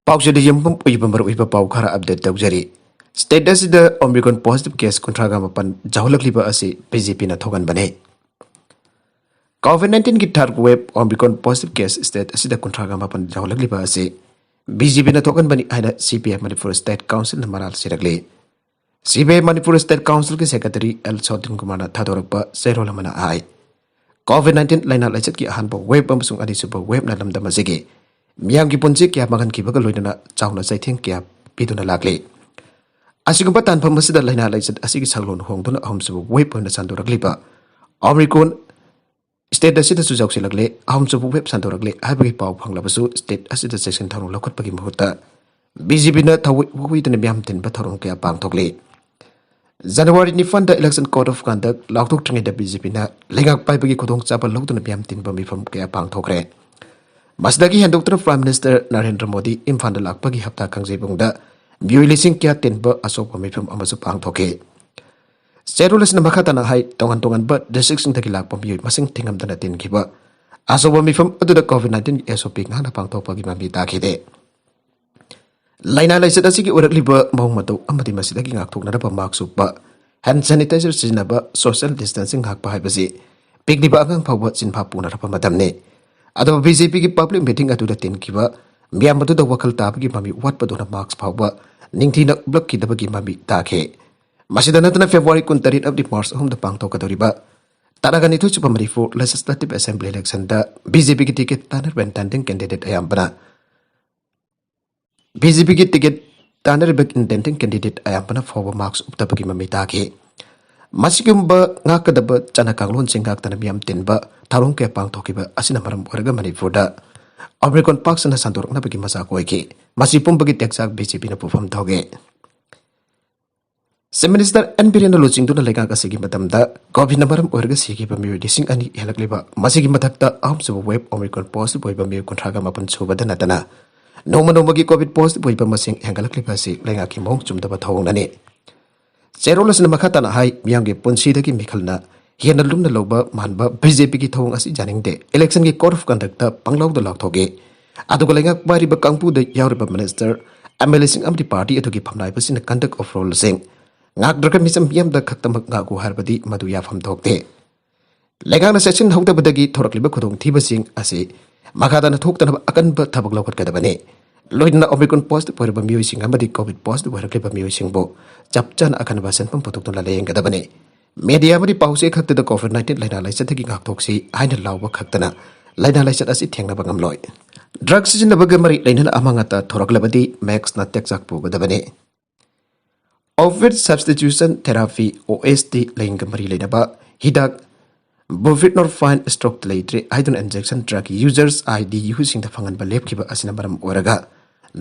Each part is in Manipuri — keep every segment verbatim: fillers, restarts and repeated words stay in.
ꯄꯥꯎꯆꯦꯗ ꯌꯨꯝꯐꯝ ꯑꯣꯏꯕ ꯃꯔꯨꯑꯣꯏꯕ ꯄꯥꯎ ꯈꯔ ꯑꯞꯗꯦꯠ ꯇꯧꯖꯔꯤ꯫ ꯁ꯭ꯇꯦꯠ ꯑꯁꯤꯗ ꯑꯣꯃꯤꯀ꯭ꯔꯣꯟ ꯄꯣꯖꯤꯇꯤꯚ ꯀꯦꯁ ꯀꯨꯟꯊ꯭ꯔꯥꯒ ꯃꯥꯄꯟ ꯌꯧꯍꯜꯂꯛꯂꯤꯕ ꯑꯁꯤ ꯕꯤ ꯖꯦ ꯄꯤꯅ ꯊꯣꯛꯍꯟꯕꯅꯤ꯫ ꯀꯣꯚꯤꯗ ꯅꯥꯏꯟꯇꯤꯟꯒꯤ third wave omicron positive case state ꯑꯁꯤꯗ ꯀꯨꯟꯊ꯭ꯔꯥꯒ ꯃꯥꯄꯟ ꯌꯧꯍꯜꯂꯛꯂꯤꯕ ꯑꯁꯤ ꯕꯤ ꯖꯦ ꯄꯤꯅ ꯊꯣꯛꯍꯟꯕꯅꯤ ꯍꯥꯏꯅ ꯁꯤ ꯄꯤ ꯑꯥꯏ ꯃꯅꯤꯄꯨꯔ ꯁ꯭ꯇꯦꯠ ꯀꯥꯎꯟꯁꯤꯜꯅ ꯃꯔꯥꯜ ꯁꯤꯔꯛꯂꯤ꯫ ꯁꯤ ꯄꯤ ꯑꯥꯏ ꯃꯅꯤꯄꯨꯔ ꯁ꯭ꯇꯦꯠ ꯀꯥꯎꯟꯁꯤꯜꯒꯤ ꯁꯦꯀ꯭ꯔꯦꯇꯔꯤ ꯑꯦꯜ ꯁꯣꯇꯤꯟ ꯀꯨꯃꯥꯔꯅ ꯊꯥꯗꯣꯔꯛꯄ ꯆꯦꯔꯣꯜ ꯑꯃꯅ ꯍꯥꯏ, ꯀꯣꯚꯤꯗ ꯅꯥꯏꯟꯇꯤꯟ ꯂꯥꯏꯅꯥ ꯂꯥꯏꯆꯠꯀꯤ ꯑꯍꯥꯟꯕ ꯋꯦꯕ ꯑꯃꯁꯨꯡ ꯑꯅꯤꯁꯨꯕ ꯋꯦꯕꯅ ꯂꯝꯗꯝ ꯑꯁꯤꯒꯤ ꯃꯤꯌꯥꯝꯒꯤ ꯄꯨꯟꯁꯤ ꯀꯌꯥ ꯃꯥꯡꯍꯟꯈꯤꯕꯒ ꯂꯣꯏꯅꯅ ꯆꯥꯎꯅ ꯆꯩꯊꯦꯡ ꯀꯌꯥ ꯄꯤꯗꯨꯅ ꯂꯥꯛꯂꯤ꯫ ꯑꯁꯤꯒꯨꯝꯕ ꯇꯥꯟꯐꯝ ꯑꯁꯤꯗ ꯂꯥꯏꯅꯥ ꯂꯥꯏꯆꯠ ꯑꯁꯤꯒꯤ ꯁꯛꯂꯣꯟ ꯍꯣꯡꯗꯨꯅ ꯑꯍꯨꯝꯁꯨꯕ ꯋꯦꯕ ꯑꯣꯏꯅ ꯁꯟꯗꯣꯔꯛꯂꯤꯕ ꯑꯣꯃꯤꯀ꯭ꯔꯣꯟ ꯁ꯭ꯇꯦꯠ ꯑꯁꯤꯗꯁꯨ ꯌꯥꯎꯁꯤꯜꯂꯛꯂꯦ, ꯑꯍꯨꯝꯁꯨꯕ ꯋꯦꯕ ꯁꯟꯗꯣꯔꯛꯂꯦ ꯍꯥꯏꯕꯒꯤ ꯄꯥꯎ ꯐꯪꯂꯕꯁꯨ ꯁ꯭ꯇꯦꯠ ꯑꯁꯤꯗ ꯆꯦꯛꯁꯤꯟ ꯊꯧꯔꯥꯡ ꯂꯧꯈꯠꯄꯒꯤ ꯃꯍꯨꯠꯇ ꯕꯤ ꯖꯦ ꯄꯤꯅ ꯊꯑꯣꯏ ꯋꯥꯋꯤꯗꯨꯅ ꯃꯤꯌꯥꯝ ꯇꯤꯟꯕ ꯊꯧꯔꯝ ꯀꯌꯥ ꯄꯥꯡꯊꯣꯛꯂꯤ꯫ ꯖꯅꯋꯥꯔꯤ ꯅꯤꯄꯥꯟꯗ election code of conduct ꯂꯥꯎꯊꯣꯛꯇ꯭ꯔꯤꯉꯩꯗ ꯕꯤ ꯖꯦ ꯄꯤꯅ ꯂꯩꯉꯥꯛ ꯄꯥꯏꯕꯒꯤ ꯈꯨꯗꯣꯡꯆꯥꯕ ꯂꯧꯗꯨꯅ ꯃꯤꯌꯥꯝ ꯇꯤꯟꯕ ꯃꯤꯐꯝ ꯀꯌꯥ ꯄꯥꯡꯊꯣꯛꯈ꯭ꯔꯦ꯫ ꯃꯁꯤꯗꯒꯤ ꯍꯦꯟꯗꯣꯛꯇꯨꯅ ꯄ꯭ꯔꯥꯏꯝ ꯃꯤꯅꯤꯁꯇꯔ ꯅꯔꯦꯟꯗ꯭ꯔ ꯃꯣꯗꯤ ꯏꯝꯐꯥꯜꯗ ꯂꯥꯛꯄꯒꯤ ꯍꯞꯇꯥ ꯀꯥꯡꯖꯩꯕꯨꯡꯗ ꯃꯤꯑꯣꯏ ꯂꯤꯁꯤꯡ ꯀꯌꯥ ꯇꯤꯟꯕ ꯑꯆꯧꯕ ꯃꯤꯐꯝ ꯑꯃꯁꯨ ꯄꯥꯡꯊꯣꯛꯈꯤ꯫ ꯆꯦꯔꯣꯜ ꯑꯁꯤꯅ ꯃꯈꯥ ꯇꯥꯅ ꯍꯥꯏ, ꯇꯣꯉꯥꯟ ꯇꯣꯉꯥꯟꯕ ꯗꯤꯁꯇ꯭ꯔꯤꯛꯁꯤꯡꯗꯒꯤ ꯂꯥꯛꯄ ꯃꯤꯑꯣꯏ ꯃꯁꯤꯡ ꯊꯤꯉꯝꯗꯅ ꯇꯤꯟꯈꯤꯕ ꯑꯆꯧꯕ ꯃꯤꯐꯝ ꯑꯗꯨꯗ ꯀꯣꯚꯤꯗ ꯅꯥꯏꯟꯇꯤꯟꯒꯤ ꯑꯦꯁ ꯑꯣ ꯄꯤ ꯉꯥꯛꯅ ꯄꯥꯡꯊꯣꯛꯄꯒꯤ ꯃꯃꯤ ꯇꯥꯈꯤꯗꯦ꯫ ꯂꯥꯏꯅꯥ ꯂꯥꯏꯆꯠ ꯑꯁꯤꯒꯤ ꯑꯣꯏꯔꯛꯂꯤꯕ ꯃꯑꯣꯡ ꯃꯇꯧ ꯑꯃꯗꯤ ꯃꯁꯤꯗꯒꯤ ꯉꯥꯛꯊꯣꯛꯅꯅꯕ ꯃꯥꯛꯁ ꯎꯞꯄ, ꯍꯦꯟ ꯁꯦꯅꯤꯇꯥꯏꯖꯔ ꯁꯤꯖꯤꯟꯅꯕ, ꯁꯣꯁꯤꯌꯦꯜ ꯗꯤꯁꯇꯦꯟꯁꯤꯡ ꯉꯥꯛꯄ ꯍꯥꯏꯕꯁꯤ ꯄꯤꯛꯂꯤꯕ ꯑꯉꯥꯡ ꯐꯥꯎꯕ ꯆꯤꯟꯐꯥ ꯄꯨꯅꯔꯕ ꯃꯇꯝꯅꯤ꯫ ꯑꯗꯨꯕꯨ ꯕꯤ ꯖꯦ ꯄꯤꯒꯤ ꯄꯕ꯭ꯂꯤꯛ ꯃꯤꯇꯤꯡ ꯑꯗꯨꯗ ꯇꯤꯟꯈꯤꯕ ꯃꯤꯌꯥꯝ ꯑꯗꯨꯗ ꯋꯥꯈꯜ ꯇꯥꯕꯒꯤ ꯃꯃꯤ ꯋꯥꯠꯄꯗꯨꯅ ꯃꯥꯛꯁ ꯐꯥꯎꯕ ꯅꯤꯡꯊꯤꯅ ꯎꯞꯂꯛꯈꯤꯗꯕꯒꯤ ꯃꯃꯤ ꯇꯥꯈꯤ꯫ ꯃꯁꯤꯗ ꯅꯠꯇꯅ ꯐꯦꯕ꯭ꯔꯨꯋꯥꯔꯤ ꯀꯨꯟꯇꯔꯦꯠ ꯑꯃꯗꯤ ꯃꯥꯔꯆ ꯑꯍꯨꯝꯗ ꯄꯥꯡꯊꯣꯛꯀꯗꯧꯔꯤꯕ ꯇꯔꯥꯒ ꯅꯤꯊꯣꯏ ꯁꯨꯕ ꯃꯅꯤꯄꯨꯔ ꯂꯦꯖꯤꯁꯂꯦꯇꯤꯚ ꯑꯦꯁꯦꯝꯕ꯭ꯂꯤ ꯏꯂꯦꯛꯁꯟꯗ ꯕꯤ ꯖꯦ ꯄꯤꯒꯤ ꯇꯤꯀꯦꯠ ꯇꯥꯟꯅꯔꯤꯕ ꯏꯟꯇꯦꯟꯗꯤꯡ ꯀꯦꯟꯗꯤꯗꯦꯠ ꯑꯌꯥꯝꯕꯅ ꯕꯤ ꯖꯦ ꯄꯤꯒꯤ ꯇꯤꯀꯦꯠ ꯇꯥꯟꯅꯔꯤꯕ ꯏꯟꯇꯦꯟꯗꯤꯡ ꯀꯦꯟꯗꯤꯗꯦꯠ ꯑꯌꯥꯝꯕꯅ ꯐꯥꯎꯕ ꯃꯥꯛꯁ ꯎꯞꯇꯕꯒꯤ ꯃꯃꯤ ꯇꯥꯈꯤ꯫ ꯃꯁꯤꯒꯨꯝꯕ ꯉꯥꯛꯀꯗꯕ ꯆꯠꯅ ꯀꯥꯡꯂꯣꯟꯁꯤꯡ ꯉꯥꯛꯇꯅ ꯃꯤꯌꯥꯝ ꯇꯤꯟꯕ ꯊꯧꯔꯝ ꯀꯌꯥ ꯄꯥꯡꯊꯣꯛꯈꯤꯕ ꯑꯁꯤꯅ ꯃꯔꯝ ꯑꯣꯏꯔꯒ ꯃꯅꯤꯄꯨꯔꯗ ꯑꯣꯃꯤꯀ꯭ꯔꯣꯟ ꯄꯥꯛ ꯁꯟꯅ ꯁꯟꯗꯣꯔꯛꯅꯕꯒꯤ ꯃꯆꯥꯛ ꯑꯣꯏꯈꯤ꯫ ꯃꯁꯤ ꯄꯨꯝꯕꯒꯤ ꯇꯦꯛꯆꯥꯛ ꯕꯤ ꯖꯦ ꯄꯤꯅ ꯄꯨꯐꯝ ꯊꯧꯒꯦ꯫ ꯆꯤꯐ ꯃꯤꯅꯤꯁꯇꯔ ꯑꯦꯟ ꯕꯤꯔꯦꯟꯅ ꯂꯨꯆꯤꯡꯗꯨꯅ ꯂꯩꯉꯥꯛ ꯑꯁꯤꯒꯤ ꯃꯇꯝꯗ ꯀꯣꯚꯤꯗꯅ ꯃꯔꯝ ꯑꯣꯏꯔꯒ ꯁꯤꯈꯤꯕ ꯃꯤꯑꯣꯏ ꯂꯤꯁꯤꯡ ꯑꯅꯤ ꯍꯦꯜꯂꯛꯂꯤꯕ, ꯃꯁꯤꯒꯤ ꯃꯊꯛꯇ ꯑꯍꯨꯝꯁꯨꯕ ꯋꯦꯕ ꯑꯣꯃꯤꯀ꯭ꯔꯣꯟ ꯄꯣꯖꯤꯇꯤꯚ ꯑꯣꯏꯕ ꯃꯤꯑꯣꯏ ꯀꯨꯟꯊ꯭ꯔꯥꯒ ꯃꯥꯄꯟ ꯁꯨꯕꯗ ꯅꯠꯇꯅ ꯅꯣꯡꯃ ꯅꯣꯡꯃꯒꯤ ꯀꯣꯚꯤꯗ ꯄꯣꯖꯤꯇꯤꯚ ꯑꯣꯏꯕ ꯃꯁꯤꯡ ꯍꯦꯟꯒꯠꯂꯛꯂꯤꯕ ꯑꯁꯤ ꯂꯩꯉꯥꯛꯀꯤ ꯃꯑꯣꯡ ꯆꯨꯝꯗꯕ ꯊꯧꯑꯣꯡꯅꯅꯤ꯫ ꯆꯦꯔꯣꯜ ꯑꯁꯤꯅ ꯃꯈꯥ ꯇꯥꯅ ꯍꯥꯏ, ꯃꯤꯌꯥꯝꯒꯤ ꯄꯨꯟꯁꯤꯗꯒꯤ ꯃꯤꯈꯜꯅ ꯍꯦꯟꯅ ꯂꯨꯝꯅ ꯂꯧꯕ ꯃꯥꯟꯕ ꯕꯤ ꯖꯦ ꯄꯤꯒꯤ ꯊꯧꯑꯣꯡ ꯑꯁꯤ ꯌꯥꯅꯤꯡꯗꯦ꯫ ꯏꯂꯦꯛꯁꯟꯒꯤ ꯀꯣꯗ ꯑꯣꯐ ꯀꯟꯗꯛꯇ ꯄꯪꯂꯥꯎꯗ ꯂꯥꯎꯊꯣꯛꯏ꯫ ꯑꯗꯨꯒ ꯂꯩꯉꯥꯛ ꯄꯥꯏꯔꯤꯕ ꯀꯥꯡꯕꯨꯗ ꯌꯥꯎꯔꯤꯕ ꯃꯤꯅꯤꯁꯇꯔ, ꯑꯦꯝ ꯑꯦꯜ ꯑꯦꯁꯤꯡ ꯑꯃꯗꯤ ꯄꯥꯔꯇꯤ ꯑꯗꯨꯒꯤ ꯐꯝꯅꯥꯏꯕꯁꯤꯡꯅ conduct of roleꯁꯤꯡ ꯉꯥꯛꯇ꯭ꯔꯒ ꯃꯤꯆꯝ ꯃꯤꯌꯥꯝꯗ ꯈꯛꯇꯃꯛ ꯉꯥꯛꯎ ꯍꯥꯏꯔꯕꯗꯤ ꯃꯗꯨ ꯌꯥꯐꯝ ꯊꯣꯛꯇꯦ꯫ ꯂꯩꯉꯥꯛꯅ ꯆꯦꯛꯁꯤꯟꯍꯧꯗꯕꯗꯒꯤ ꯊꯣꯔꯛꯂꯤꯕ ꯈꯨꯗꯣꯡꯊꯤꯕꯁꯤꯡ ꯑꯁꯤ ꯃꯈꯥ ꯇꯥꯅ ꯊꯣꯛꯇꯅꯕ ꯑꯀꯟꯕ ꯊꯕꯛ ꯂꯧꯈꯠꯀꯗꯕꯅꯤ꯫ ꯂꯣꯏꯅꯅ Omicron positive ꯑꯣꯏꯔꯕ ꯃꯤꯑꯣꯏꯁꯤꯡ ꯑꯃꯗꯤ COVID positive ꯑꯣꯏꯔꯛꯂꯤꯕ ꯃꯤꯑꯣꯏꯁꯤꯡꯕꯨ ꯆꯞ ꯆꯥꯅ ꯑꯀꯟꯕ ꯁꯦꯟꯐꯝ ꯄꯨꯊꯣꯛꯇꯨꯅ ꯂꯥꯌꯦꯡꯒꯗꯕꯅꯤ꯫ ꯃꯦꯗꯤꯌꯥ ꯑꯃꯗꯤ ꯄꯥꯎꯆꯦ ꯈꯛꯇꯗ COVID nineteen ꯂꯥꯏꯅꯥ ꯂꯥꯏꯆꯠꯇꯒꯤ ꯉꯥꯛꯊꯣꯛꯁꯤ ꯍꯥꯏꯅ ꯂꯥꯎꯕ ꯈꯛꯇꯅ ꯂꯥꯏꯅꯥ ꯂꯥꯏꯆꯠ ꯑꯁꯤ ꯊꯦꯡꯅꯕ ꯉꯝꯂꯣꯏ꯫ ꯗ꯭ꯔꯒ ꯁꯤꯖꯤꯟꯅꯕꯒ ꯃꯔꯤ ꯂꯩꯅꯅ ꯑꯃꯥꯡ ꯑꯇꯥ ꯊꯣꯔꯛꯂꯕꯗꯤ ꯃꯦꯛꯁꯅ ꯇꯦꯛꯆꯥꯛ ꯄꯨꯒꯗꯕꯅꯤ꯫ Opioid substitution therapy, OST, ꯂꯥꯏꯌꯦꯡꯒ ꯃꯔꯤ ꯂꯩꯅꯕ ꯍꯤꯗꯥꯛ buprenorphine ꯁ꯭ꯇꯣꯛꯇ ꯂꯩꯇ꯭ꯔꯦ ꯍꯥꯏꯗꯨꯅ injection drug users, IDUꯁꯤꯡꯗ ꯐꯪꯍꯟꯕ ꯂꯦꯞꯈꯤꯕ ꯑꯁꯤꯅ ꯃꯔꯝ ꯑꯣꯏꯔꯒ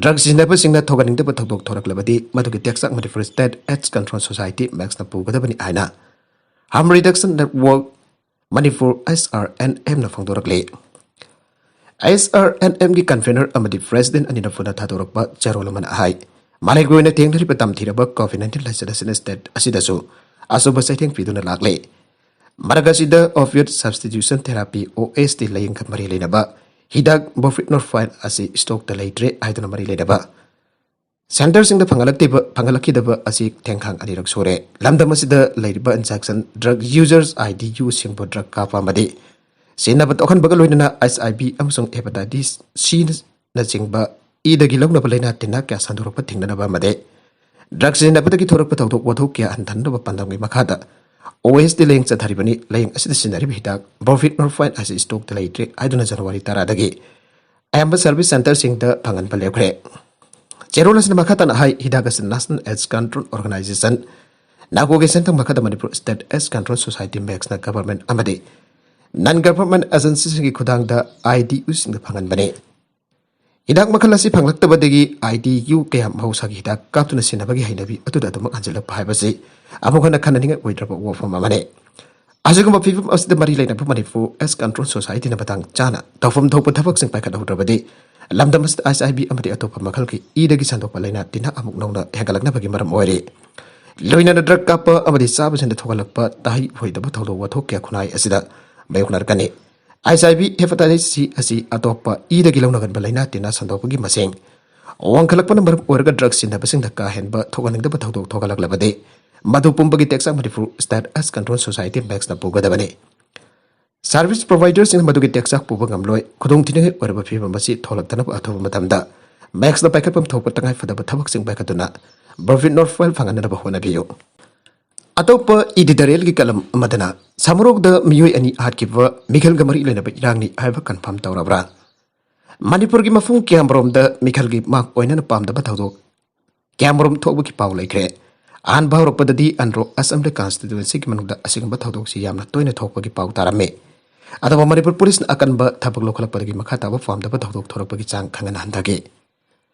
ꯗ꯭ꯔꯒ ꯁꯤꯖꯤꯟꯅꯕꯁꯤꯡꯅ ꯊꯧꯒꯠꯅꯤꯡꯗꯕ ꯊꯧꯗꯣꯛ ꯊꯣꯔꯛꯂꯕꯗꯤ ꯃꯗꯨꯒꯤ ꯇꯦꯛꯆꯥꯛ Manipur State AIDS Control Society, ꯃꯦꯛꯁꯅ ꯄꯨꯒꯗꯕꯅꯤ ꯍꯥꯏꯅ Harm Reduction Network Manipur, HRNMꯅ ꯐꯣꯡꯗꯣꯔꯛꯂꯤ꯫ HRNMꯒꯤ convener ꯑꯃꯗꯤ president ꯑꯅꯤꯅ ꯄꯨꯟꯅ ꯊꯥꯗꯣꯔꯛꯄ ꯆꯦꯔꯣꯜ ꯑꯃꯅ ꯍꯥꯏ, ꯃꯥꯂꯦꯝꯒꯤ ꯑꯣꯏꯅ ꯊꯦꯡꯅꯔꯤꯕ ꯇꯝꯊꯤꯔꯕ COVID nineteen ꯂꯥꯏꯆꯠ ꯑꯁꯤꯅ state ꯑꯁꯤꯗꯁꯨ ꯑꯆꯧꯕ ꯆꯩꯊꯦꯡ ꯄꯤꯗꯨꯅ ꯂꯥꯛꯂꯤ꯫ ꯃꯔꯛ ꯑꯁꯤꯗ opioid substitution therapy, OST, ꯂꯥꯏꯌꯦꯡꯒ ꯃꯔꯤ ꯂꯩꯅꯕ ꯍꯤꯗꯥꯛ buprenorphine ꯑꯁꯤ ꯁ꯭ꯇꯣꯛꯇ ꯂꯩꯇ꯭ꯔꯦ ꯍꯥꯏꯗꯨꯅ ꯃꯔꯤ ꯂꯩꯅꯕ ꯁꯦꯟꯇꯔꯁꯤꯡꯗ ꯐꯪꯍꯜꯂꯛꯇꯕ, ꯐꯪꯍꯜꯂꯛꯈꯤꯗꯕ ꯑꯁꯤ ꯊꯦꯡꯈꯥꯡ ꯑꯅꯤꯔꯛ ꯁꯨꯔꯦ꯫ ꯂꯝꯗꯝ ꯑꯁꯤꯗ ꯂꯩꯔꯤꯕ injection drug users, IDUꯁꯤꯡꯕꯨ ꯗ꯭ꯔꯒ ꯀꯥꯞꯄ ꯑꯃꯗꯤ ꯁꯤꯖꯤꯟꯅꯕ ꯇꯣꯛꯍꯟꯕꯒ ꯂꯣꯏꯅꯅ HIV ꯑꯃꯁꯨꯡ hepatitis Cꯅꯆꯤꯡꯕ ꯏꯗꯒꯤ ꯂꯧꯅꯕ ꯂꯥꯏꯅꯥ ꯇꯤꯟꯅꯥ ꯀꯌꯥ ꯁꯟꯗꯣꯔꯛꯄ ꯊꯤꯡꯅꯅꯕ ꯑꯃꯗꯤ ꯗ꯭ꯔꯒ ꯁꯤꯖꯤꯟꯅꯕꯗꯒꯤ ꯊꯣꯔꯛꯄ ꯊꯧꯗꯣꯛ ꯋꯥꯊꯣꯛ ꯀꯌꯥ ꯍꯟꯊꯅꯕ ꯄꯥꯟꯗꯝꯒꯤ ꯃꯈꯥꯗ OST ꯂꯥꯏꯌꯦꯡ ꯆꯠꯊꯔꯤꯕꯅꯤ꯫ ꯂꯥꯏꯌꯦꯡ ꯑꯁꯤꯗ ꯁꯤꯖꯤꯟꯅꯔꯤꯕ ꯍꯤꯗꯥꯛ buprenorphine ꯑꯁꯤ ꯁ꯭ꯇꯣꯛꯇ ꯂꯩꯇ꯭ꯔꯦ ꯍꯥꯏꯗꯨꯅ ꯖꯅꯋꯥꯔꯤ ꯇꯔꯥꯗꯒꯤ ꯑꯌꯥꯝꯕ service centreꯁꯤꯡꯗ ꯐꯪꯍꯟꯕ ꯂꯦꯞꯈ꯭ꯔꯦ꯫ ꯆꯦꯔꯣꯜ ꯑꯁꯤꯅ ꯃꯈꯥ ꯇꯥꯅ ꯍꯥꯏ, ꯍꯤꯗꯥꯛ ꯑꯁꯤ National AIDS Control Organisation, NACOꯒꯤ ꯁꯦꯟꯊꯪ ꯃꯈꯥꯗ Manipur State AIDS Control Society, ꯃꯦꯛꯁꯅ government ꯑꯃꯗꯤ non government agencyꯁꯤꯡꯒꯤ ꯈꯨꯠꯊꯥꯡꯗ IDUꯁꯤꯡꯗ ꯐꯪꯍꯟꯕꯅꯤ꯫ ꯍꯤꯗꯥꯛ ꯃꯈꯜ ꯑꯁꯤ ꯐꯪꯂꯛꯇꯕꯗꯒꯤ IDU ꯀꯌꯥ ꯃꯍꯧꯁꯥꯒꯤ ꯍꯤꯗꯥꯛ ꯀꯥꯞꯇꯨꯅ ꯁꯤꯖꯤꯟꯅꯕꯒꯤ ꯍꯩꯅꯕꯤ ꯑꯗꯨꯗ ꯑꯗꯨꯃꯛ ꯍꯟꯖꯤꯜꯂꯛꯄ ꯍꯥꯏꯕꯁꯤ ꯑꯃꯨꯛ ꯍꯟꯅ ꯈꯟꯅꯅꯤꯡꯉꯥꯏ ꯑꯣꯏꯗ꯭ꯔꯕ ꯋꯥꯐꯝ ꯑꯃꯅꯤ꯫ ꯑꯁꯤꯒꯨꯝꯕ ꯐꯤꯕꯝ ꯑꯁꯤꯗ ꯃꯔꯤ ꯂꯩꯅꯕ ꯃꯅꯤꯄꯨꯔ AIDS Control Societyꯅ ꯃꯇꯥꯡ ꯆꯥꯅ ꯇꯧꯐꯝ ꯊꯣꯛꯄ ꯊꯕꯛꯁꯤꯡ ꯄꯥꯏꯈꯠꯍꯧꯗ꯭ꯔꯕꯗꯤ ꯂꯝꯗꯝ ꯑꯁꯤꯗ HIV ꯑꯃꯗꯤ ꯑꯇꯣꯞꯄ ꯃꯈꯜꯒꯤ ꯏꯗꯒꯤ ꯁꯟꯗꯣꯛꯄ ꯂꯥꯏꯅꯥ ꯇꯤꯟꯅꯥ ꯑꯃꯨꯛ ꯅꯧꯅ ꯍꯦꯟꯒꯠꯂꯛꯅꯕꯒꯤ ꯃꯔꯝ ꯑꯣꯏꯔꯤ꯫ ꯂꯣꯏꯅꯅ ꯗ꯭ꯔꯒ ꯀꯥꯞꯄ ꯑꯃꯗꯤ ꯆꯥꯕꯁꯤꯡꯗ ꯊꯣꯛꯍꯜꯂꯛꯄ ꯇꯥꯍꯩ ꯑꯣꯏꯗꯕ ꯊꯧꯗꯣꯛ ꯋꯥꯊꯣꯛ ꯀꯌꯥ ꯈꯨꯟꯅꯥꯏ ꯑꯁꯤꯗ ꯃꯥꯌꯣꯛꯅꯔꯛꯀꯅꯤ꯫ ꯑꯩꯆ ꯑꯥꯏ ꯚꯤ ꯍꯦꯄꯥꯇꯥꯏꯇꯤꯁ ꯁꯤ ꯑꯁꯤ ꯑꯇꯣꯞꯄ ꯏꯗꯒꯤ ꯂꯧꯅꯒꯟꯕ ꯂꯥꯏꯅꯥ ꯇꯤꯟꯅ ꯁꯟꯗꯣꯛꯄꯒꯤ ꯃꯁꯤꯡ ꯋꯥꯡꯈꯠꯂꯛꯄꯅ ꯃꯔꯝ ꯑꯣꯏꯔꯒ ꯗ꯭ꯔꯒ ꯁꯤꯖꯤꯟꯅꯕꯁꯤꯡꯗ ꯀꯥ ꯍꯦꯟꯕ ꯊꯣꯛꯍꯟꯅꯤꯡꯗꯕ ꯊꯧꯗꯣꯛ ꯊꯣꯛꯍꯜꯂꯛꯂꯕꯗꯤ, ꯃꯗꯨ ꯄꯨꯝꯕꯒꯤ ꯇꯦꯛꯆꯥꯛ ꯃꯅꯤꯄꯨꯔ ꯁ꯭ꯇꯦꯠ ꯑꯦꯁ ꯀꯟꯇ꯭ꯔꯣꯜ ꯁꯣꯁꯥꯏꯇꯤ, ꯃꯦꯛꯁꯅ ꯄꯨꯒꯗꯕꯅꯤ꯫ ꯁꯥꯔꯚꯤꯁ ꯄ꯭ꯔꯣꯚꯥꯏꯗꯔꯁꯤꯡꯅ ꯃꯗꯨꯒꯤ ꯇꯦꯛꯆꯥꯛ ꯄꯨꯕ ꯉꯝꯂꯣꯏ꯫ ꯈꯨꯗꯣꯡꯊꯤꯅꯤꯡꯉꯥꯏ ꯑꯣꯏꯔꯕ ꯐꯤꯕꯝ ꯑꯁꯤ ꯊꯣꯛꯂꯛꯇꯅꯕ ꯑꯊꯨꯕ ꯃꯇꯝꯗ ꯃꯦꯛꯁꯅ ꯄꯥꯏꯈꯠꯐꯝ ꯊꯣꯛꯄ ꯇꯉꯥꯏꯐꯗꯕ ꯊꯕꯛꯁꯤꯡ ꯄꯥꯏꯈꯠꯇꯨꯅ ꯄ꯭ꯔꯣꯐꯤꯠ ꯅꯣꯠ ꯐꯦꯜ ꯐꯪꯍꯟꯅꯕ ꯍꯣꯠꯅꯕꯤꯌꯨ꯫ ꯑꯇꯣꯞꯄ ꯏꯗꯤꯇꯣꯔꯤꯌꯦꯜꯒꯤ ꯀꯂꯝ ꯑꯃꯗꯅ ꯁꯃꯨꯔꯧꯗ ꯃꯤꯑꯣꯏ ꯑꯅꯤ ꯍꯥꯠꯈꯤꯕ ꯃꯤꯈꯜꯒ ꯃꯔꯤ ꯂꯩꯅꯕ ꯏꯔꯥꯡꯅꯤ ꯍꯥꯏꯕ ꯀꯟꯐꯥꯔꯝ ꯇꯧꯔꯕ꯭ꯔꯥ? ꯃꯅꯤꯄꯨꯔꯒꯤ ꯃꯐꯝ ꯀꯌꯥꯃꯔꯣꯝꯗ ꯃꯤꯈꯜꯒꯤ ꯃꯥꯡ ꯑꯣꯏꯅꯅ ꯄꯥꯝꯗꯕ ꯊꯧꯗꯣꯛ ꯀꯌꯥꯃꯔꯣꯝ ꯊꯣꯛꯄꯒꯤ ꯄꯥꯎ ꯂꯩꯈ꯭ꯔꯦ꯫ ꯑꯍꯥꯟꯕ ꯍꯧꯔꯛꯄꯗꯗꯤ ꯑꯟꯗ꯭ꯔꯣ ꯑꯦꯁꯦꯝꯕ꯭ꯂꯤ ꯀꯟꯁꯇꯤꯇ꯭ꯋꯦꯟꯁꯤꯒꯤ ꯃꯅꯨꯡꯗ ꯑꯁꯤꯒꯨꯝꯕ ꯊꯧꯗꯣꯛꯁꯤ ꯌꯥꯝꯅ ꯇꯣꯏꯅ ꯊꯣꯛꯄꯒꯤ ꯄꯥꯎ ꯇꯥꯔꯝꯃꯤ꯫ ꯑꯗꯨꯕꯨ ꯃꯅꯤꯄꯨꯔ ꯄꯨꯂꯤꯁꯅ ꯑꯀꯟꯕ ꯊꯕꯛ ꯂꯧꯈꯠꯂꯛꯄꯗꯒꯤ ꯃꯈꯥ ꯇꯥꯕ ꯄꯥꯝꯗꯕ ꯊꯧꯗꯣꯛ ꯊꯣꯔꯛꯄꯒꯤ ꯆꯥꯡ ꯈꯪꯍꯟ ꯍꯟꯊꯈꯤ꯫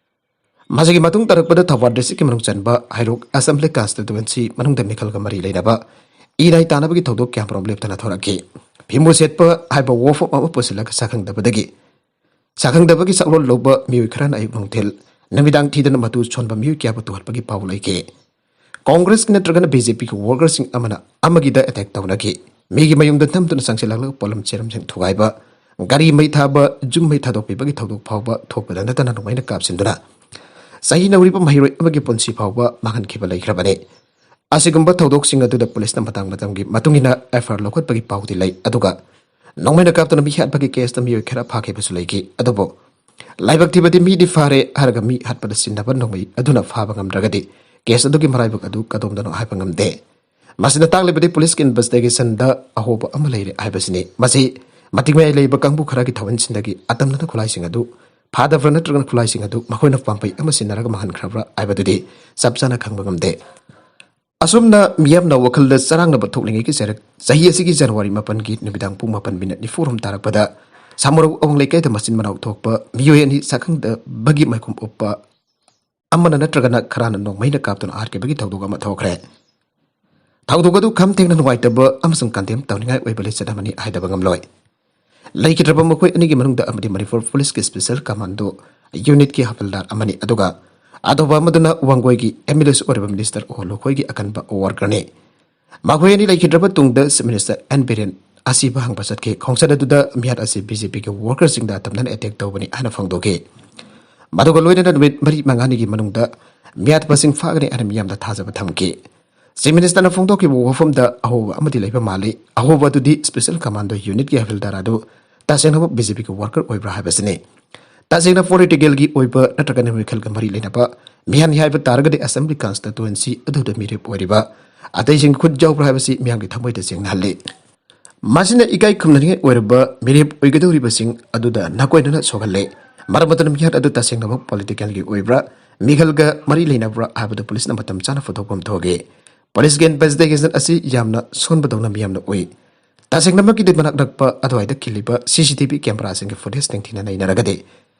ꯃꯁꯤꯒꯤ ꯃꯇꯨꯡ ꯇꯥꯔꯛꯄꯗ ꯊꯧꯕꯥꯜ ꯗꯤꯁꯇ꯭ꯔꯤꯛꯀꯤ ꯃꯅꯨꯡ ꯆꯟꯕ ꯍꯩꯔꯣꯛ ꯑꯦꯁꯦꯝꯕ꯭ꯂꯤ ꯀꯟꯁꯇꯤꯇ꯭ꯋꯦꯟꯁꯤ ꯃꯅꯨꯡꯗ ꯃꯤꯈꯜꯒ ꯃꯔꯤ ꯂꯩꯅꯕ ꯏꯔꯥꯏ ꯇꯥꯟꯅꯕꯒꯤ ꯊꯧꯗꯣꯛ ꯀꯌꯥꯃꯔꯨꯝ ꯂꯦꯞꯇꯅ ꯊꯣꯔꯛꯈꯤ꯫ ꯐꯤꯃꯨ ꯁꯦꯠꯄ ꯍꯥꯏꯕ ꯋꯥꯐꯝ ꯑꯃ ꯄꯨꯁꯤꯜꯂꯒ ꯁꯛꯈꯪꯗꯕꯗꯒꯤ ꯁꯛꯈꯪꯗꯕꯒꯤ ꯁꯛꯂꯣꯟ ꯂꯧꯕ ꯃꯤꯑꯣꯏ ꯈꯔꯅ ꯑꯌꯨꯛ ꯅꯨꯡꯊꯤꯜ ꯅꯨꯃꯤꯗꯥꯡ ꯊꯤꯗꯅ ꯃꯇꯨ ꯁꯣꯟꯕ ꯃꯤꯑꯣꯏ ꯀꯌꯥꯕꯨ ꯇꯨꯍꯠꯄꯒꯤ ꯄꯥꯎ ꯂꯩꯈꯤ꯫ ꯀꯣꯡꯒ꯭ꯔꯦꯁꯀꯤ ꯅꯠꯇ꯭ꯔꯒꯅ ꯕꯤ ꯖꯦ ꯄꯤꯒꯤ ꯋꯥꯔꯀꯔꯁꯤꯡ ꯑꯃꯅ ꯑꯃꯒꯤꯗ ꯑꯦꯇꯦꯛ ꯇꯧꯅꯈꯤ꯫ ꯃꯤꯒꯤ ꯃꯌꯨꯝꯗ ꯅꯝꯗꯨꯅ ꯆꯪꯁꯤꯜꯂꯛꯂꯒ ꯄꯣꯠꯂꯝ ꯆꯦꯔꯝꯁꯤꯡ ꯊꯨꯒꯥꯏꯕ, ꯒꯥꯔꯤ ꯃꯩ ꯊꯥꯕ, ꯌꯨꯝ ꯃꯩ ꯊꯥꯗꯣꯛꯄꯤꯕꯒꯤ ꯊꯧꯗꯣꯛ ꯐꯥꯎꯕ ꯊꯣꯛꯄꯗ ꯅꯠꯇꯅ ꯅꯣꯡꯃꯩꯅ ꯀꯥꯞꯁꯤꯟꯗꯨꯅ ꯆꯍꯤ ꯅꯧꯔꯤꯕ ꯃꯍꯩꯔꯣꯏ ꯑꯃꯒꯤ ꯄꯨꯟꯁꯤ ꯐꯥꯎꯕ ꯃꯥꯡꯍꯟꯈꯤꯕ ꯂꯩꯈ꯭ꯔꯕꯅꯤ꯫ ꯑꯁꯤꯒꯨꯝꯕ ꯊꯧꯗꯣꯛꯁꯤꯡ ꯑꯗꯨꯗ ꯄꯨꯂꯤꯁꯅ ꯃꯇꯥꯡ ꯃꯇꯝꯒꯤ ꯃꯇꯨꯡ ꯏꯟꯅ ꯑꯦꯐ ꯑꯥꯏ ꯑꯥꯔ ꯂꯧꯈꯠꯄꯒꯤ ꯄꯥꯎꯗꯤ ꯂꯩ, ꯑꯗꯨꯒ ꯅꯣꯡꯃꯩꯅ ꯀꯥꯞꯇꯨꯅ ꯃꯤ ꯍꯥꯠꯄꯒꯤ ꯀꯦꯁꯇ ꯃꯤꯑꯣꯏ ꯈꯔ ꯐꯥꯈꯤꯕꯁꯨ ꯂꯩꯈꯤ꯫ ꯑꯗꯨꯕꯨ ꯂꯥꯏꯕꯛ ꯊꯤꯕꯗꯤ ꯃꯤꯗꯤ ꯐꯥꯔꯦ ꯍꯥꯏꯔꯒ ꯃꯤ ꯍꯥꯠꯄꯗ ꯁꯤꯟꯅꯕ ꯅꯣꯡꯃꯩ ꯑꯗꯨꯅ ꯐꯥꯕ ꯉꯝꯗ꯭ꯔꯒꯗꯤ ꯀꯦꯁ ꯑꯗꯨꯒꯤ ꯃꯔꯥꯏꯕꯛ ꯑꯗꯨ ꯀꯗꯣꯝꯗꯅꯣ ꯍꯥꯏꯕ ꯉꯝꯗꯦ꯫ ꯃꯁꯤꯅ ꯇꯥꯛꯂꯤꯕꯗꯤ ꯄꯨꯂꯤꯁꯀꯤ ꯏꯟꯚꯦꯁꯇꯤꯒꯦꯁꯟꯗ ꯑꯍꯣꯕ ꯑꯃ ꯂꯩꯔꯦ ꯍꯥꯏꯕꯁꯤꯅꯤ꯫ ꯃꯁꯤ ꯃꯇꯤꯛ ꯃꯌꯥꯏ ꯂꯩꯕ ꯀꯥꯡꯕꯨ ꯈꯔꯒꯤ ꯊꯧꯃꯤꯟꯁꯤꯟꯗꯒꯤ ꯑꯇꯝꯅꯅ ꯈꯨꯠꯂꯥꯏꯁꯤꯡ ꯑꯗꯨ ꯐꯥꯗꯕ꯭ꯔꯥ ꯅꯠꯇ꯭ꯔꯒꯅ ꯈꯨꯠꯂꯥꯏꯁꯤꯡ ꯑꯗꯨ ꯃꯈꯣꯏꯅ ꯄꯥꯝꯕꯩ ꯑꯃ ꯁꯤꯟꯅꯔꯒ ꯃꯥꯡꯍꯟꯈ꯭ꯔꯕ꯭ꯔꯥ ꯍꯥꯏꯕꯗꯨꯗꯤ ꯆꯞ ꯆꯥꯅ ꯈꯪꯕ ꯉꯝꯗꯦ꯫ ꯑꯁꯨꯝꯅ ꯃꯤꯌꯥꯝꯅ ꯋꯥꯈꯜꯗ ꯆꯔꯥꯡꯅꯕ ꯊꯣꯛꯂꯤꯉꯩꯒꯤ ꯆꯩꯔꯛ ꯆꯍꯤ ꯑꯁꯤꯒꯤ ꯖꯅꯋꯥꯔꯤ ꯃꯥꯄꯟꯒꯤ ꯅꯨꯃꯤꯗꯥꯡ ꯄꯨꯡ ꯃꯥꯄꯟ ꯃꯤꯅꯠ ꯅꯤꯐꯨꯔꯣꯝ ꯇꯥꯔꯛꯄꯗ ꯁꯥꯃꯨꯔꯧ ꯑꯋꯥꯡ ꯂꯩꯀꯥꯏꯗ ꯃꯆꯤꯟ ꯃꯅꯥꯎ ꯊꯣꯛꯄ ꯃꯤꯑꯣꯏ ꯑꯅꯤ ꯁꯛꯈꯪꯗꯕꯒꯤ ꯃꯥꯏꯈꯨꯝ ꯎꯞꯄ ꯑꯃꯅ ꯅꯠꯇ꯭ꯔꯒꯅ ꯈꯔꯅ ꯅꯣꯡꯃꯩꯅ ꯀꯥꯞꯇꯨꯅ ꯍꯥꯠꯈꯤꯕꯒꯤ ꯊꯧꯗꯣꯛ ꯑꯃ ꯊꯣꯛꯈ꯭ꯔꯦ꯫ ꯊꯧꯗꯣꯛ ꯑꯗꯨ ꯈꯝ ꯊꯦꯡꯅ ꯅꯨꯡꯉꯥꯏꯇꯕ ꯑꯃꯁꯨꯡ ꯀꯟꯗꯦꯝ ꯇꯧꯅꯤꯡꯉꯥꯏ ꯑꯣꯏꯕ ꯂꯤꯆꯠ ꯑꯃꯅꯤ ꯍꯥꯏꯗꯕ ꯉꯝꯂꯣꯏ꯫ ꯂꯩꯈꯤꯗ꯭ꯔꯕ ꯃꯈꯣꯏ ꯑꯅꯤꯒꯤ ꯃꯅꯨꯡꯗ ꯑꯃꯗꯤ ꯃꯅꯤꯄꯨꯔ ꯄꯨꯂꯤꯁꯀꯤ ꯁ꯭ꯄꯦꯁꯦꯜ ꯀꯃꯥꯟꯗꯣ ꯌꯨꯅꯤꯠꯀꯤ ꯍꯕꯜꯗꯥꯔ ꯑꯃꯅꯤ, ꯑꯗꯨꯒ ꯑꯇꯣꯞꯄ ꯑꯃꯗꯨꯅ ꯋꯥꯡꯒꯣꯏꯒꯤ ꯑꯦꯝ ꯑꯦꯜ ꯑꯦꯁꯨ ꯑꯣꯏꯔꯕ ꯃꯤꯅꯤꯁꯇꯔ ꯑꯣ ꯂꯨꯈꯣꯏꯒꯤ ꯑꯀꯟꯕ ꯋꯥꯔꯀꯔꯅꯤ꯫ ꯃꯈꯣꯏ ꯑꯅꯤ ꯂꯩꯈꯤꯗ꯭ꯔꯕ ꯇꯨꯡꯗ ꯆꯤꯐ ꯃꯤꯅꯤꯁꯇꯔ ꯑꯦꯟ ꯕꯤꯔꯦꯟ ꯑꯁꯤꯕ ꯍꯪꯕ ꯆꯠꯈꯤ꯫ ꯈꯣꯡꯆꯠ ꯑꯗꯨꯗ ꯃꯤꯍꯥꯠ ꯑꯁꯤ ꯕꯤ ꯖꯦ ꯄꯤꯒꯤ ꯋꯥꯔꯀꯔꯁꯤꯡꯗ ꯑꯇꯝꯅꯅ ꯑꯦꯇꯦꯛ ꯇꯧꯕꯅꯤ ꯍꯥꯏꯅ ꯐꯣꯡꯗꯣꯛꯈꯤ꯫ ꯃꯗꯨꯒ ꯂꯣꯏꯅꯅ ꯅꯨꯃꯤꯠ ꯃꯔꯤ ꯃꯉꯥꯅꯤꯒꯤ ꯃꯅꯨꯡꯗ ꯃꯤꯍꯥꯠꯄꯁꯤꯡ ꯐꯥꯒꯅꯤ ꯍꯥꯏꯅ ꯃꯤꯌꯥꯝꯗ ꯊꯥꯖꯕ ꯊꯝꯈꯤ꯫ ꯆꯤꯐ ꯃꯤꯅꯤꯁꯇꯔꯅ ꯐꯣꯡꯗꯣꯛꯈꯤꯕ ꯋꯥꯐꯝꯗ ꯑꯍꯣꯕ ꯑꯃꯗꯤ ꯂꯩꯕ ꯃꯥꯜꯂꯤ꯫ ꯑꯍꯣꯕ ꯑꯗꯨꯗꯤ ꯁ꯭ꯄꯦꯁꯦꯜ ꯀꯃꯥꯟꯗꯣ ꯌꯨꯅꯤꯠꯀꯤ ꯍꯕꯤꯜꯗꯥꯔ ꯑꯗꯨ ꯇꯁꯦꯡꯅꯃꯛ ꯕꯤ ꯖꯦ ꯄꯤꯒꯤ ꯋꯥꯔꯀꯔ ꯑꯣꯏꯕ꯭ꯔꯥ ꯍꯥꯏꯕꯁꯤꯅꯤ꯫ ꯇꯁꯦꯡꯅ ꯄꯣꯂꯤꯇꯤꯀꯦꯜꯒꯤ ꯑꯣꯏꯕ ꯅꯠꯇ꯭ꯔꯒꯅ ꯃꯤꯈꯜꯒ ꯃꯔꯤ ꯂꯩꯅꯕ ꯃꯤꯍꯥꯠꯅꯤ ꯍꯥꯏꯕ ꯇꯥꯔꯒꯗꯤ ꯑꯁꯦꯝꯕ꯭ꯂꯤ ꯀꯟꯁꯇꯤꯇꯨꯋꯦꯟꯁꯤ ꯑꯗꯨꯗ ꯃꯤꯔꯦꯞ ꯑꯣꯏꯔꯤꯕ ꯑꯇꯩꯁꯤꯡ ꯈꯨꯠ ꯌꯥꯎꯕ꯭ꯔꯥ ꯍꯥꯏꯕꯁꯤ ꯃꯤꯌꯥꯝꯒꯤ ꯊꯃꯣꯏꯗ ꯆꯦꯡꯅꯍꯜꯂꯤ꯫ ꯃꯁꯤꯅ ꯏꯀꯥꯏ ꯈꯨꯝꯅꯅꯤꯡꯉꯥꯏ ꯑꯣꯏꯔꯕ ꯃꯤꯔꯦꯞ ꯑꯣꯏꯒꯗꯧꯔꯤꯕꯁꯤꯡ ꯑꯗꯨꯗ ꯅꯥꯀꯣꯏꯅꯅ ꯁꯣꯛꯍꯜꯂꯦ꯫ ꯃꯔꯝ ꯑꯗꯨꯅ ꯃꯤꯍꯥꯠ ꯑꯗꯨ ꯇꯁꯦꯡꯅꯃꯛ ꯄꯣꯂꯤꯇꯤꯀꯦꯜꯒꯤ ꯑꯣꯏꯕ꯭ꯔꯥ, ꯃꯤꯈꯜꯒ ꯃꯔꯤ ꯂꯩꯅꯕ꯭ꯔꯥ ꯍꯥꯏꯕꯗꯨ ꯄꯨꯂꯤꯁꯅ ꯃꯇꯝ ꯆꯥꯅ ꯐꯨꯊꯣꯛꯐꯝ ꯊꯣꯛꯏ꯫ ꯄꯨꯂꯤꯁꯀꯤ ꯏꯟꯚꯦꯁꯇꯤꯒꯦꯁꯟ ꯑꯁꯤ ꯌꯥꯝꯅ ꯁꯣꯟꯕꯗꯧꯅ ꯃꯤꯌꯥꯝꯅ ꯎꯏ꯫ ꯇꯁꯦꯡꯅꯃꯛꯀꯤꯗꯤ ꯃꯅꯥꯛ ꯅꯛꯄ ꯑꯗꯨꯋꯥꯏꯗ ꯈꯤꯜꯂꯤꯕ ꯁꯤ ꯁꯤ ꯇꯤ ꯚꯤ ꯀꯦꯃꯦꯔꯥꯁꯤꯡꯒꯤ ꯐꯨꯇꯦꯖ ꯅꯤꯡꯊꯤꯅ ꯅꯩꯅꯔꯒꯗꯤ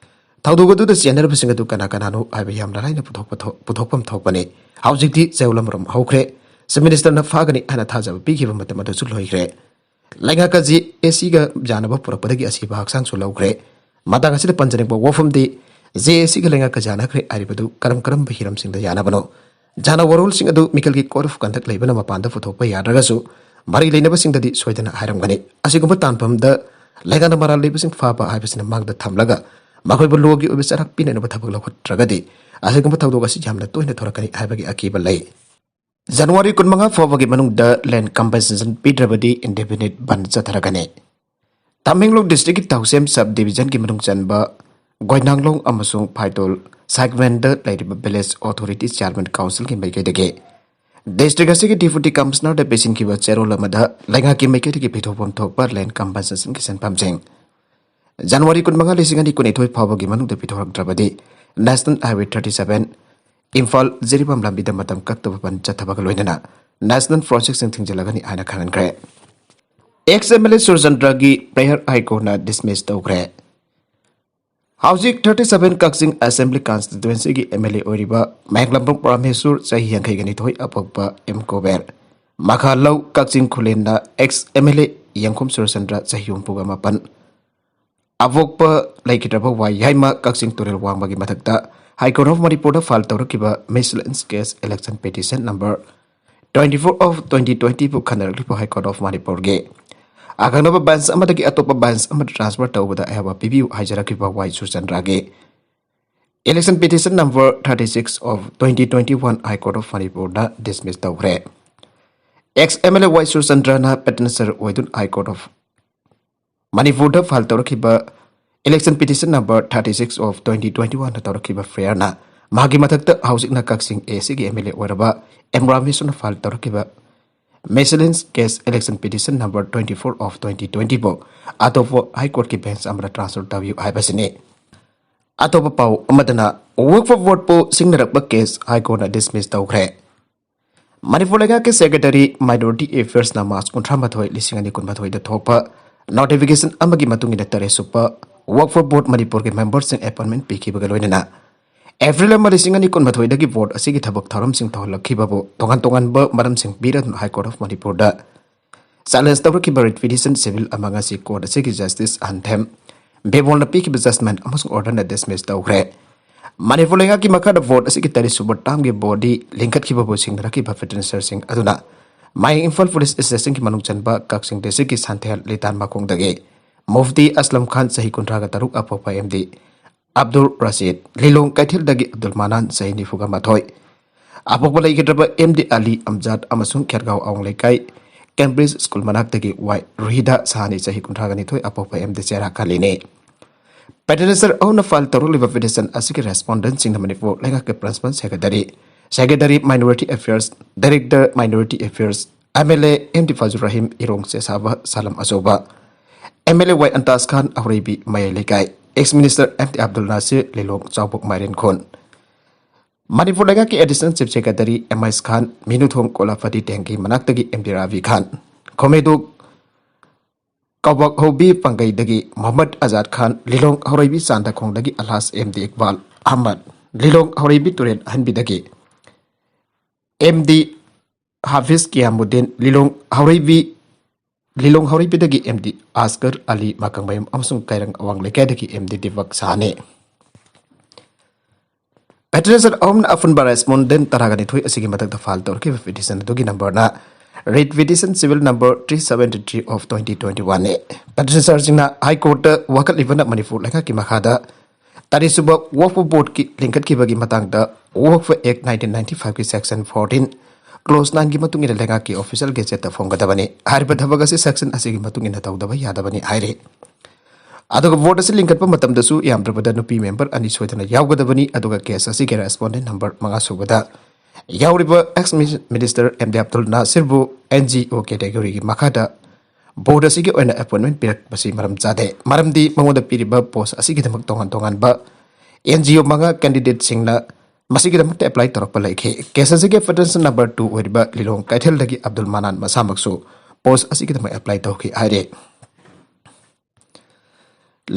ꯊꯧꯗꯣꯛ ꯑꯗꯨꯗ ꯆꯦꯟꯅꯔꯕꯁꯤꯡ ꯑꯗꯨ ꯀꯅꯥ ꯀꯅꯥꯅꯣ ꯍꯥꯏꯕ ꯌꯥꯝꯅ ꯂꯥꯏꯅ ꯄꯨꯊꯣꯛꯄ ꯊꯣꯛ-, ꯄꯨꯊꯣꯛꯐꯝ ꯊꯣꯛꯄꯅꯤ꯫ ꯍꯧꯖꯤꯛꯇꯤ ꯆꯌꯣꯜ ꯑꯃꯔꯣꯝ ꯍꯧꯈ꯭ꯔꯦ꯫ ꯆꯤꯐ ꯃꯤꯅꯤꯁꯇꯔꯅ ꯐꯥꯒꯅꯤ ꯍꯥꯏꯅ ꯊꯥꯖꯕ ꯄꯤꯈꯤꯕ ꯃꯇꯝ ꯑꯗꯨꯁꯨ ꯂꯣꯏꯈ꯭ꯔꯦ꯫ ꯂꯩꯉꯥꯛ ꯑꯁꯤ ꯑꯦ ꯁꯤꯒ ꯌꯥꯅꯕ ꯄꯨꯔꯛꯄꯗꯒꯤ ꯑꯁꯤꯕ ꯍꯛꯆꯥꯡꯁꯨ ꯂꯧꯈ꯭ꯔꯦ꯫ ꯃꯇꯥꯡ ꯑꯁꯤꯗ ꯄꯟꯖꯅꯤꯡꯕ ꯋꯥꯐꯝꯗꯤ, ꯖꯦ ꯑꯦ ꯁꯤꯒ ꯂꯩꯉꯥꯛꯀ ꯌꯥꯅꯈ꯭ꯔꯦ ꯍꯥꯏꯔꯤꯕꯗꯨ ꯀꯔꯝ ꯀꯔꯝꯕ ꯍꯤꯔꯝꯁꯤꯡꯗ ꯌꯥꯅꯕꯅꯣ? ꯌꯥꯅ ꯋꯥꯔꯣꯜꯁꯤꯡ ꯑꯗꯨ ꯃꯤꯈꯜꯒꯤ code of conduct ꯂꯩꯕꯅ ꯃꯄꯥꯟꯗ ꯄꯨꯊꯣꯛꯄ ꯌꯥꯗ꯭ꯔꯒꯁꯨ, ꯃꯔꯤ ꯂꯩꯅꯕꯁꯤꯡꯗꯗꯤ ꯁꯣꯏꯗꯅ ꯍꯥꯏꯔꯝꯒꯅꯤ꯫ ꯑꯁꯤꯒꯨꯝꯕ ꯇꯥꯟꯐꯝꯗ ꯂꯩꯉꯥꯛꯅ ꯃꯔꯥꯜ ꯂꯩꯕꯁꯤꯡ ꯐꯥꯕ ꯍꯥꯏꯕꯁꯤꯅ ꯃꯥꯡꯗ ꯊꯝꯂꯒ, ꯃꯈꯣꯏꯕꯨ ꯂꯣꯒꯤ ꯑꯣꯏꯕ ꯆꯔꯥꯛ ꯄꯤꯅꯅꯕ ꯊꯕꯛ ꯂꯧꯈꯠꯇ꯭ꯔꯒꯗꯤ, ꯑꯁꯤꯒꯨꯝꯕ ꯊꯧꯗꯣꯛ ꯑꯁꯤ ꯌꯥꯝꯅ ꯇꯣꯏꯅ ꯊꯣꯔꯛꯀꯅꯤ ꯍꯥꯏꯕꯒꯤ ꯑꯀꯤꯕ ꯂꯩ꯫ ꯖꯅꯋꯥꯔꯤ ꯀꯨꯟꯃꯉꯥ ꯐꯥꯎꯕꯒꯤ ꯃꯅꯨꯡꯗ land compensation ꯄꯤꯗ꯭ꯔꯕꯗꯤ indefinite ꯕꯟ ꯆꯠꯊꯔꯒꯅꯤ꯫ ꯇꯃꯦꯡꯂꯣꯡ ꯗꯤꯁꯇ꯭ꯔꯤꯛꯀꯤ ꯇꯧꯁꯦꯝ ꯁꯕ ꯗꯤꯕꯤꯖꯟꯒꯤ ꯃꯅꯨꯡ ꯆꯟꯕ ꯒꯣꯏꯅꯥꯡꯂꯣꯡ ꯑꯃꯁꯨꯡ ꯐꯥꯏꯇꯣꯜ segment ꯂꯩꯔꯤꯕ village authority chairman councilꯒꯤ ꯃꯥꯏꯀꯩꯗꯒꯤ ꯗꯤꯁꯇ꯭ꯔꯤꯛ ꯑꯁꯤꯒꯤ deputy commissionerꯗ ꯄꯤꯁꯤꯟꯈꯤꯕ ꯆꯦꯔꯣꯜ ꯑꯃꯗ ꯂꯩꯉꯥꯛꯀꯤ ꯃꯥꯏꯀꯩꯗꯒꯤ ꯄꯤꯊꯣꯛꯐꯝ ꯊꯣꯛꯄ land compensationꯒꯤ ꯁꯦꯟꯐꯝꯁꯤꯡ ꯖꯅꯋꯥꯔꯤ ꯀꯨꯟꯃꯉꯥ, ꯂꯤꯁꯤꯡ ꯑꯅꯤ ꯀꯨꯟꯅꯤꯊꯣꯏ ꯐꯥꯎꯕꯒꯤ ꯃꯅꯨꯡꯗ ꯄꯤꯊꯣꯔꯛꯇ꯭ꯔꯕꯗꯤ National Highway thirty seven Imphal Jiribam ꯂꯝꯕꯤꯗ ꯃꯇꯝ ꯀꯛꯇꯕ ꯕꯟ ꯆꯠꯊꯕꯒ ꯂꯣꯏꯅꯅ national projectꯁꯤꯡ ꯊꯤꯡꯖꯤꯜꯂꯒꯅꯤ ꯍꯥꯏꯅ ꯈꯪꯍꯟꯈ꯭ꯔꯦ꯫ Ex M L A ꯁꯨꯔꯆꯟꯗ꯭ꯔꯒꯤ prayer High Courtꯅ dismiss ꯇꯧꯈ꯭ꯔꯦ꯫ ꯍꯧꯖꯤꯛ thirty seven Kakching Assembly Constituencyꯒꯤ M L A ꯑꯣꯏꯔꯤꯕ ꯃꯌꯥꯡꯂꯝꯕꯝ ꯄ꯭ꯔꯃꯦꯁꯣꯔ, ꯆꯍꯤ ꯌꯥꯡꯈꯩꯒ ꯅꯤꯊꯣꯏ, ꯑꯄꯣꯛꯄ ꯑꯦꯝ ꯀꯣꯕꯦꯔ, ꯃꯈꯥ ꯂꯧ, ꯀꯛꯆꯤꯡ ꯈꯨꯂꯦꯟꯗ ex M L A ꯌꯦꯡꯈꯨꯝ Surchandra, ꯆꯍꯤ ꯍꯨꯝꯐꯨꯒ ꯃꯥꯄꯟ, ꯑꯄꯣꯛꯄ ꯂꯩꯈꯤꯗ꯭ꯔꯕ ꯋꯥꯏ ꯌꯥꯏꯃ, ꯀꯛꯆꯤꯡ ꯇꯨꯔꯦꯜ ꯋꯥꯡꯃꯒꯤ ꯃꯊꯛꯇ High Court of ꯃꯅꯤꯄꯨꯔꯗ file ꯇꯧꯔꯛꯈꯤꯕ miscellaneous case election petition number twenty four of twenty twenty ꯕꯨ ꯈꯟꯅꯔꯛꯂꯤꯕ High Court of ꯃꯅꯤꯄꯨꯔꯒꯤ ꯑꯈꯪꯅꯕ ꯕꯦꯟꯆ ꯑꯃꯗꯒꯤ ꯑꯇꯣꯞꯄ ꯕꯦꯟꯆ ꯑꯃꯗ ꯇ꯭ꯔꯥꯟꯁꯐꯔ ꯇꯧꯕꯗ ꯑꯌꯥꯕ ꯄꯤꯕꯤꯌꯨ ꯍꯥꯏꯖꯔꯛꯈꯤꯕ ꯋꯥꯏ ꯁꯨꯔꯆꯟꯗ꯭ꯔꯒꯤ election petition number thirty six of twenty twenty one High Court of Manipurꯗ dismiss ꯇꯧꯈ꯭ꯔꯦ꯫ Ex MLA ꯋꯥꯏ ꯁꯨꯔꯆꯟꯗ꯭ꯔꯅ petitioner ꯑꯣꯏꯗꯨꯅ High Court of ꯃꯅꯤꯄꯨꯔꯗ file ꯇꯧꯔꯛꯈꯤꯕ election petition number thirty six of twenty twenty one ꯇꯧꯔꯛꯈꯤꯕ ꯐ꯭ꯔꯦꯌꯔꯅ ꯃꯍꯥꯛꯀꯤ ꯃꯊꯛꯇ ꯍꯧꯖꯤꯛꯅ ꯀꯛꯆꯤꯡ ꯑꯦ ꯁꯤꯒꯤ MLA ꯑꯣꯏꯔꯕ ꯑꯦꯝ ꯔꯥꯃꯦꯁꯅ file ꯇꯧꯔꯛꯈꯤꯕ miscellaneous case election petition number twenty four of twenty twenty ꯕꯨ ꯑꯇꯣꯞꯄ High Courtꯀꯤ ꯕꯦꯟꯆ ꯑꯃꯗ ꯇ꯭ꯔꯥꯟꯁꯐꯔ ꯇꯧꯕꯤꯌꯨ ꯍꯥꯏꯕꯁꯤꯅꯤ꯫ ꯑꯇꯣꯞꯄ ꯄꯥꯎ ꯑꯃꯗꯅ, ꯋꯛꯐ ꯕꯣꯔꯗꯄꯨ ꯁꯤꯡꯅꯔꯛꯄ ꯀꯦꯁ High Courtꯅ dismiss ꯇꯧꯈ꯭ꯔꯦ꯫ ꯃꯅꯤꯄꯨꯔ ꯂꯩꯉꯥꯛꯀꯤ ꯁꯦꯀ꯭ꯔꯦꯇꯔꯤ ꯃꯥꯏꯅꯣꯔꯤꯇꯤ ꯑꯦꯐꯤꯌꯔꯁꯅ ꯃꯥꯔꯆ ꯀꯨꯟꯊ꯭ꯔꯥ ꯃꯥꯊꯣꯏ, ꯂꯤꯁꯤꯡ ꯑꯅꯤ ꯀꯨꯟꯃꯥꯊꯣꯏꯗ ꯊꯣꯛꯄ ꯅꯣꯇꯤꯐꯤꯀꯦꯁꯟ ꯑꯃꯒꯤ ꯃꯇꯨꯡ ꯏꯟꯅ ꯇꯔꯦꯠ ꯁꯨꯕ ꯋꯛꯐ ꯕꯣꯔꯗ ꯃꯅꯤꯄꯨꯔꯒꯤ ꯃꯦꯝꯕꯔꯁꯤꯡ ꯑꯦꯄꯣꯏꯟꯃꯦꯟ ꯄꯤꯈꯤꯕꯒ ꯂꯣꯏꯅꯅ ꯑꯦꯄ꯭ꯔꯤꯜ ꯑꯃ, ꯂꯤꯁꯤꯡ ꯑꯅꯤ ꯀꯨꯟꯃꯥꯊꯣꯏꯗꯒꯤ ꯕꯣꯔꯗ ꯑꯁꯤꯒꯤ ꯊꯕꯛ ꯊꯧꯔꯝꯁꯤꯡ ꯇꯧꯍꯜꯂꯛꯈꯤꯕꯕꯨ ꯇꯣꯉꯥꯟ ꯇꯣꯉꯥꯟꯕ ꯃꯔꯝꯁꯤꯡ ꯄꯤꯔꯗꯨꯅ High Court of ꯃꯅꯤꯄꯨꯔꯗ ꯆꯦꯂꯦꯟꯖ ꯇꯧꯔꯛꯈꯤꯕ ꯔꯤꯠ ꯄꯤꯇꯤꯁꯟ ꯁꯤꯚꯤꯜ ꯑꯃ ꯉꯁꯤ ꯀꯣꯔꯠ ꯑꯁꯤꯒꯤ ꯖꯁꯇꯤꯁ ꯑꯟꯊꯦꯝ ꯕꯦꯕꯣꯜꯅ ꯄꯤꯈꯤꯕ ꯖꯖꯃꯦꯟ ꯑꯃꯁꯨꯡ ꯑꯣꯔꯗꯔꯅ ꯗꯤꯁꯃꯤꯁ ꯇꯧꯈ꯭ꯔꯦ꯫ ꯃꯅꯤꯄꯨꯔ ꯂꯩꯉꯥꯛꯀꯤ ꯃꯈꯥꯗ ꯕꯣꯔꯗ ꯑꯁꯤꯒꯤ ꯇꯔꯦꯠ ꯁꯨꯕ ꯇꯥꯝꯒꯤ ꯕꯣꯗꯤ ꯂꯤꯡꯈꯠꯈꯤꯕꯕꯨ ꯁꯤꯡꯅꯔꯛꯈꯤꯕ ꯄꯤꯇꯤꯁꯅꯔꯁꯤꯡ ꯑꯗꯨꯅ ꯃꯌꯥꯡ ꯏꯝꯐꯥꯜ ꯄꯨꯂꯤꯁ ꯁ꯭ꯇꯦꯁꯟꯒꯤ ꯃꯅꯨꯡ ꯆꯟꯕ ꯀꯛꯆꯤꯡ ꯗꯤꯁꯇ꯭ꯔꯤꯛꯀꯤ ꯁꯟꯊꯦꯜ ꯂꯤꯇꯥꯟ ꯃꯈꯣꯡꯗꯒꯤ ꯃꯨꯐꯇꯤ ꯑꯁꯂꯝ ꯈꯥꯟ, ꯆꯍꯤ ꯀꯨꯟꯊ꯭ꯔꯥꯒ ꯇꯔꯨꯛ, ꯑꯄꯣꯛꯄ ꯑꯦꯝ ꯗꯤ ꯑꯕꯗꯨꯜ ꯔꯁꯤꯗ, ꯂꯤꯂꯣꯡ ꯀꯩꯊꯦꯜꯗꯒꯤ ꯑꯕꯗꯨꯜ ꯃꯅꯥꯟ, ꯆꯍꯤ ꯅꯤꯐꯨꯒ ꯃꯥꯊꯣꯏ, ꯑꯄꯣꯛꯄ ꯂꯩꯈꯤꯗ꯭ꯔꯕ ꯑꯦꯝ ꯗꯤ ꯑꯂꯤ ꯑꯝꯖꯥꯗ ꯑꯃꯁꯨꯡ ꯈꯦꯠꯒꯥꯎ ꯑꯋꯥꯡ ꯂꯩꯀꯥꯏ ꯀꯦꯝꯕ꯭ꯔꯤꯖ ꯁ꯭ꯀꯨꯜ ꯃꯅꯥꯛꯇꯒꯤ ꯋꯥꯏ ꯔꯨꯍꯤꯗꯥ ꯁꯍꯥꯅꯤ, ꯆꯍꯤ ꯀꯨꯟꯊ꯭ꯔꯥꯒ ꯅꯤꯊꯣꯏ, ꯑꯄꯣꯛꯄ ꯑꯦꯝ ꯗꯤ ꯆꯦꯔꯥ ꯈꯥꯂꯤꯅꯤ꯫ ꯄꯤꯇꯤꯁꯅꯔ ꯑꯍꯨꯝꯅ ꯐꯥꯏꯜ ꯇꯧꯔꯛꯂꯤꯕ ꯄꯤꯇꯤꯁꯟ ꯑꯁꯤꯒꯤ ꯔꯦꯁꯄꯣꯟꯗꯦꯟꯠꯁꯤꯡꯅ ꯃꯅꯤꯄꯨꯔ ꯂꯩꯉꯥꯛꯀꯤ principal secretary, secretary minority affairs, director minority affairs, M L A M D Fazur Rahim, Irong Chesaba Salam Achouba, M L ꯑꯦ ꯋꯥꯏ ꯑꯟꯇꯥꯁ ꯈꯥꯟ, ꯍꯧꯔꯩꯕꯤ ꯃꯌꯥꯏ ꯂꯩꯀꯥꯏ, ex minister M D Abdul Nasir, Lilong Chaobok Mairenkhon. Manipur ꯂꯩꯉꯥꯛꯀꯤ additional chief secretary M Ais Khan, Minuthong Kolapati ꯇꯦꯡꯀꯤ ꯃꯅꯥꯛꯇꯒꯤ ꯑꯦꯝ ꯗꯤ ꯔꯥꯕꯤ ꯈꯥꯟ, ꯈꯣꯃꯦꯗꯨ ꯀꯕꯛ ꯍꯧꯕꯤ ꯄꯥꯡꯒꯩꯗꯒꯤ ꯃꯣꯍꯝꯃꯗ ꯑꯖꯥꯗ ꯈꯥꯟ, ꯂꯤꯂꯣꯡ ꯍꯧꯔꯩꯕꯤ ꯆꯥꯟꯗꯈꯣꯡꯗꯒꯤ ꯑꯜꯍꯥꯖ ꯑꯦꯝ ꯗꯤ ꯏꯛꯕꯥꯜ ꯑꯍꯃꯗ, ꯂꯤꯂꯣꯡ ꯍꯧꯔꯩꯕꯤ ꯇꯨꯔꯦꯜ ꯑꯍꯟꯕꯤꯗꯒꯤ ꯑꯦꯝ ꯗꯤ ꯍꯥꯐꯤꯖ ꯀꯤꯌꯥꯃꯨꯗꯤꯟ, ꯂꯤꯂꯣꯡ ꯍꯧꯔꯩꯕꯤ, ꯂꯤꯂꯣꯡ ꯍꯧꯔꯩꯕꯤꯗꯒꯤ ꯑꯦꯝ ꯗꯤ ꯑꯁꯒꯔ ꯑꯂꯤ ꯃꯀꯪꯃꯌꯨꯝ ꯑꯃꯁꯨꯡ ꯀꯩꯔꯪ ꯑꯋꯥꯡ ꯂꯩꯀꯥꯏꯗꯒꯤ ꯑꯦꯝ ꯗꯤ ꯗꯤꯄꯛ ꯁꯍꯥꯅꯤ꯫ ꯄꯤꯇꯤꯁꯅꯔ ꯑꯍꯨꯝꯅ ꯑꯄꯨꯟꯕ ꯔꯦꯁꯄꯣꯟꯗꯦꯟꯠ ꯇꯔꯥꯒ ꯅꯤꯊꯣꯏ ꯑꯁꯤꯒꯤ ꯃꯊꯛꯇ ꯐꯥꯏꯜ ꯇꯧꯔꯛꯈꯤꯕ ꯄꯤꯇꯤꯁꯟ ꯑꯗꯨꯒꯤ ꯅꯝꯕꯔꯅ Writ Petition Civil Number three seventy three of twenty twenty one ꯅꯤ꯫ Petitionerꯁꯤꯡꯅ High Courtꯇ ꯋꯥꯀꯠꯂꯤꯕꯅ ꯃꯅꯤꯄꯨꯔ ꯂꯩꯉꯥꯛꯀꯤ ꯃꯈꯥꯗ ꯇꯔꯦꯠꯁꯨꯕ ꯋꯛꯐ ꯕꯣꯔꯗꯀꯤ ꯂꯤꯡꯈꯠꯈꯤꯕꯒꯤ ꯃꯇꯥꯡꯗ Work Act nineteen ninety five ꯀꯤ Section fourteen, Clause nineꯒꯤ ꯃꯇꯨꯡ ꯏꯟꯅ ꯂꯩꯉꯥꯛꯀꯤ Official Gazetteꯇ ꯐꯣꯡꯒꯗꯕꯅꯤ꯫ ꯍꯥꯏꯔꯤꯕ ꯊꯕꯛ ꯑꯁꯤ section ꯑꯁꯤꯒꯤ ꯃꯇꯨꯡ ꯏꯟꯅ ꯇꯧꯗꯕ ꯌꯥꯗꯕꯅꯤ ꯍꯥꯏꯔꯤ꯫ ꯑꯗꯨꯒ ꯕꯣꯔꯗ ꯑꯁꯤ ꯂꯤꯡꯈꯠꯄ ꯃꯇꯝꯗꯁꯨ ꯌꯥꯝꯗ꯭ꯔꯕꯗ ꯅꯨꯄꯤ ꯃꯦꯝꯕꯔ ꯑꯅꯤ ꯁꯣꯏꯗꯅ ꯌꯥꯎꯒꯗꯕꯅꯤ꯫ ꯑꯗꯨꯒ ꯀꯦꯁ ꯑꯁꯤꯒꯤ ꯔꯦꯁꯄꯣꯟꯗꯦꯟ ꯅꯝꯕꯔ ꯃꯉꯥ ꯁꯨꯕꯗ ꯌꯥꯎꯔꯤꯕ ex minister M D Abdul ꯅꯥꯁꯤꯔꯕꯨ ꯑꯦꯟ ꯖꯤ ꯑꯣ ꯀꯦꯇꯦꯒꯣꯔꯤꯒꯤ ꯃꯈꯥꯗ ꯕꯣꯔꯗ ꯑꯁꯤꯒꯤ ꯑꯣꯏꯅ ꯑꯦꯄꯣꯏꯟꯃꯦꯟ ꯄꯤꯔꯛꯄꯁꯤ ꯃꯔꯝ ꯆꯥꯗꯦ꯫ ꯃꯔꯝꯗꯤ ꯃꯉꯣꯟꯗ ꯄꯤꯔꯤꯕ ꯄꯣꯁ ꯑꯁꯤꯒꯤꯗꯃꯛ ꯇꯣꯉꯥꯟ ꯇꯣꯉꯥꯟꯕ ꯑꯦꯟ ꯖꯤ ꯑꯣ ꯃꯉꯥ ꯀꯦꯟꯗꯤꯗꯦꯠꯁꯤꯡꯅ ꯃꯁꯤꯒꯤꯗꯃꯛꯇ ꯑꯦꯄ꯭ꯂꯥꯏ ꯇꯧꯔꯛꯄ ꯂꯩꯈꯤ꯫ ꯀꯦꯁ ꯑꯁꯤꯒꯤ ꯄꯦꯇꯤꯁꯟ ꯅꯝꯕꯔ ꯇꯨ ꯑꯣꯏꯔꯤꯕ ꯂꯤꯂꯣꯡ ꯀꯩꯊꯦꯜꯗꯒꯤ ꯑꯕꯗꯨꯜ ꯃꯅꯥꯟ ꯃꯁꯥꯃꯛꯁꯨ ꯄꯣꯁ ꯑꯁꯤꯒꯤꯗꯃꯛ ꯑꯦꯄ꯭ꯂꯥꯏ ꯇꯧꯈꯤ ꯍꯥꯏꯔꯤ꯫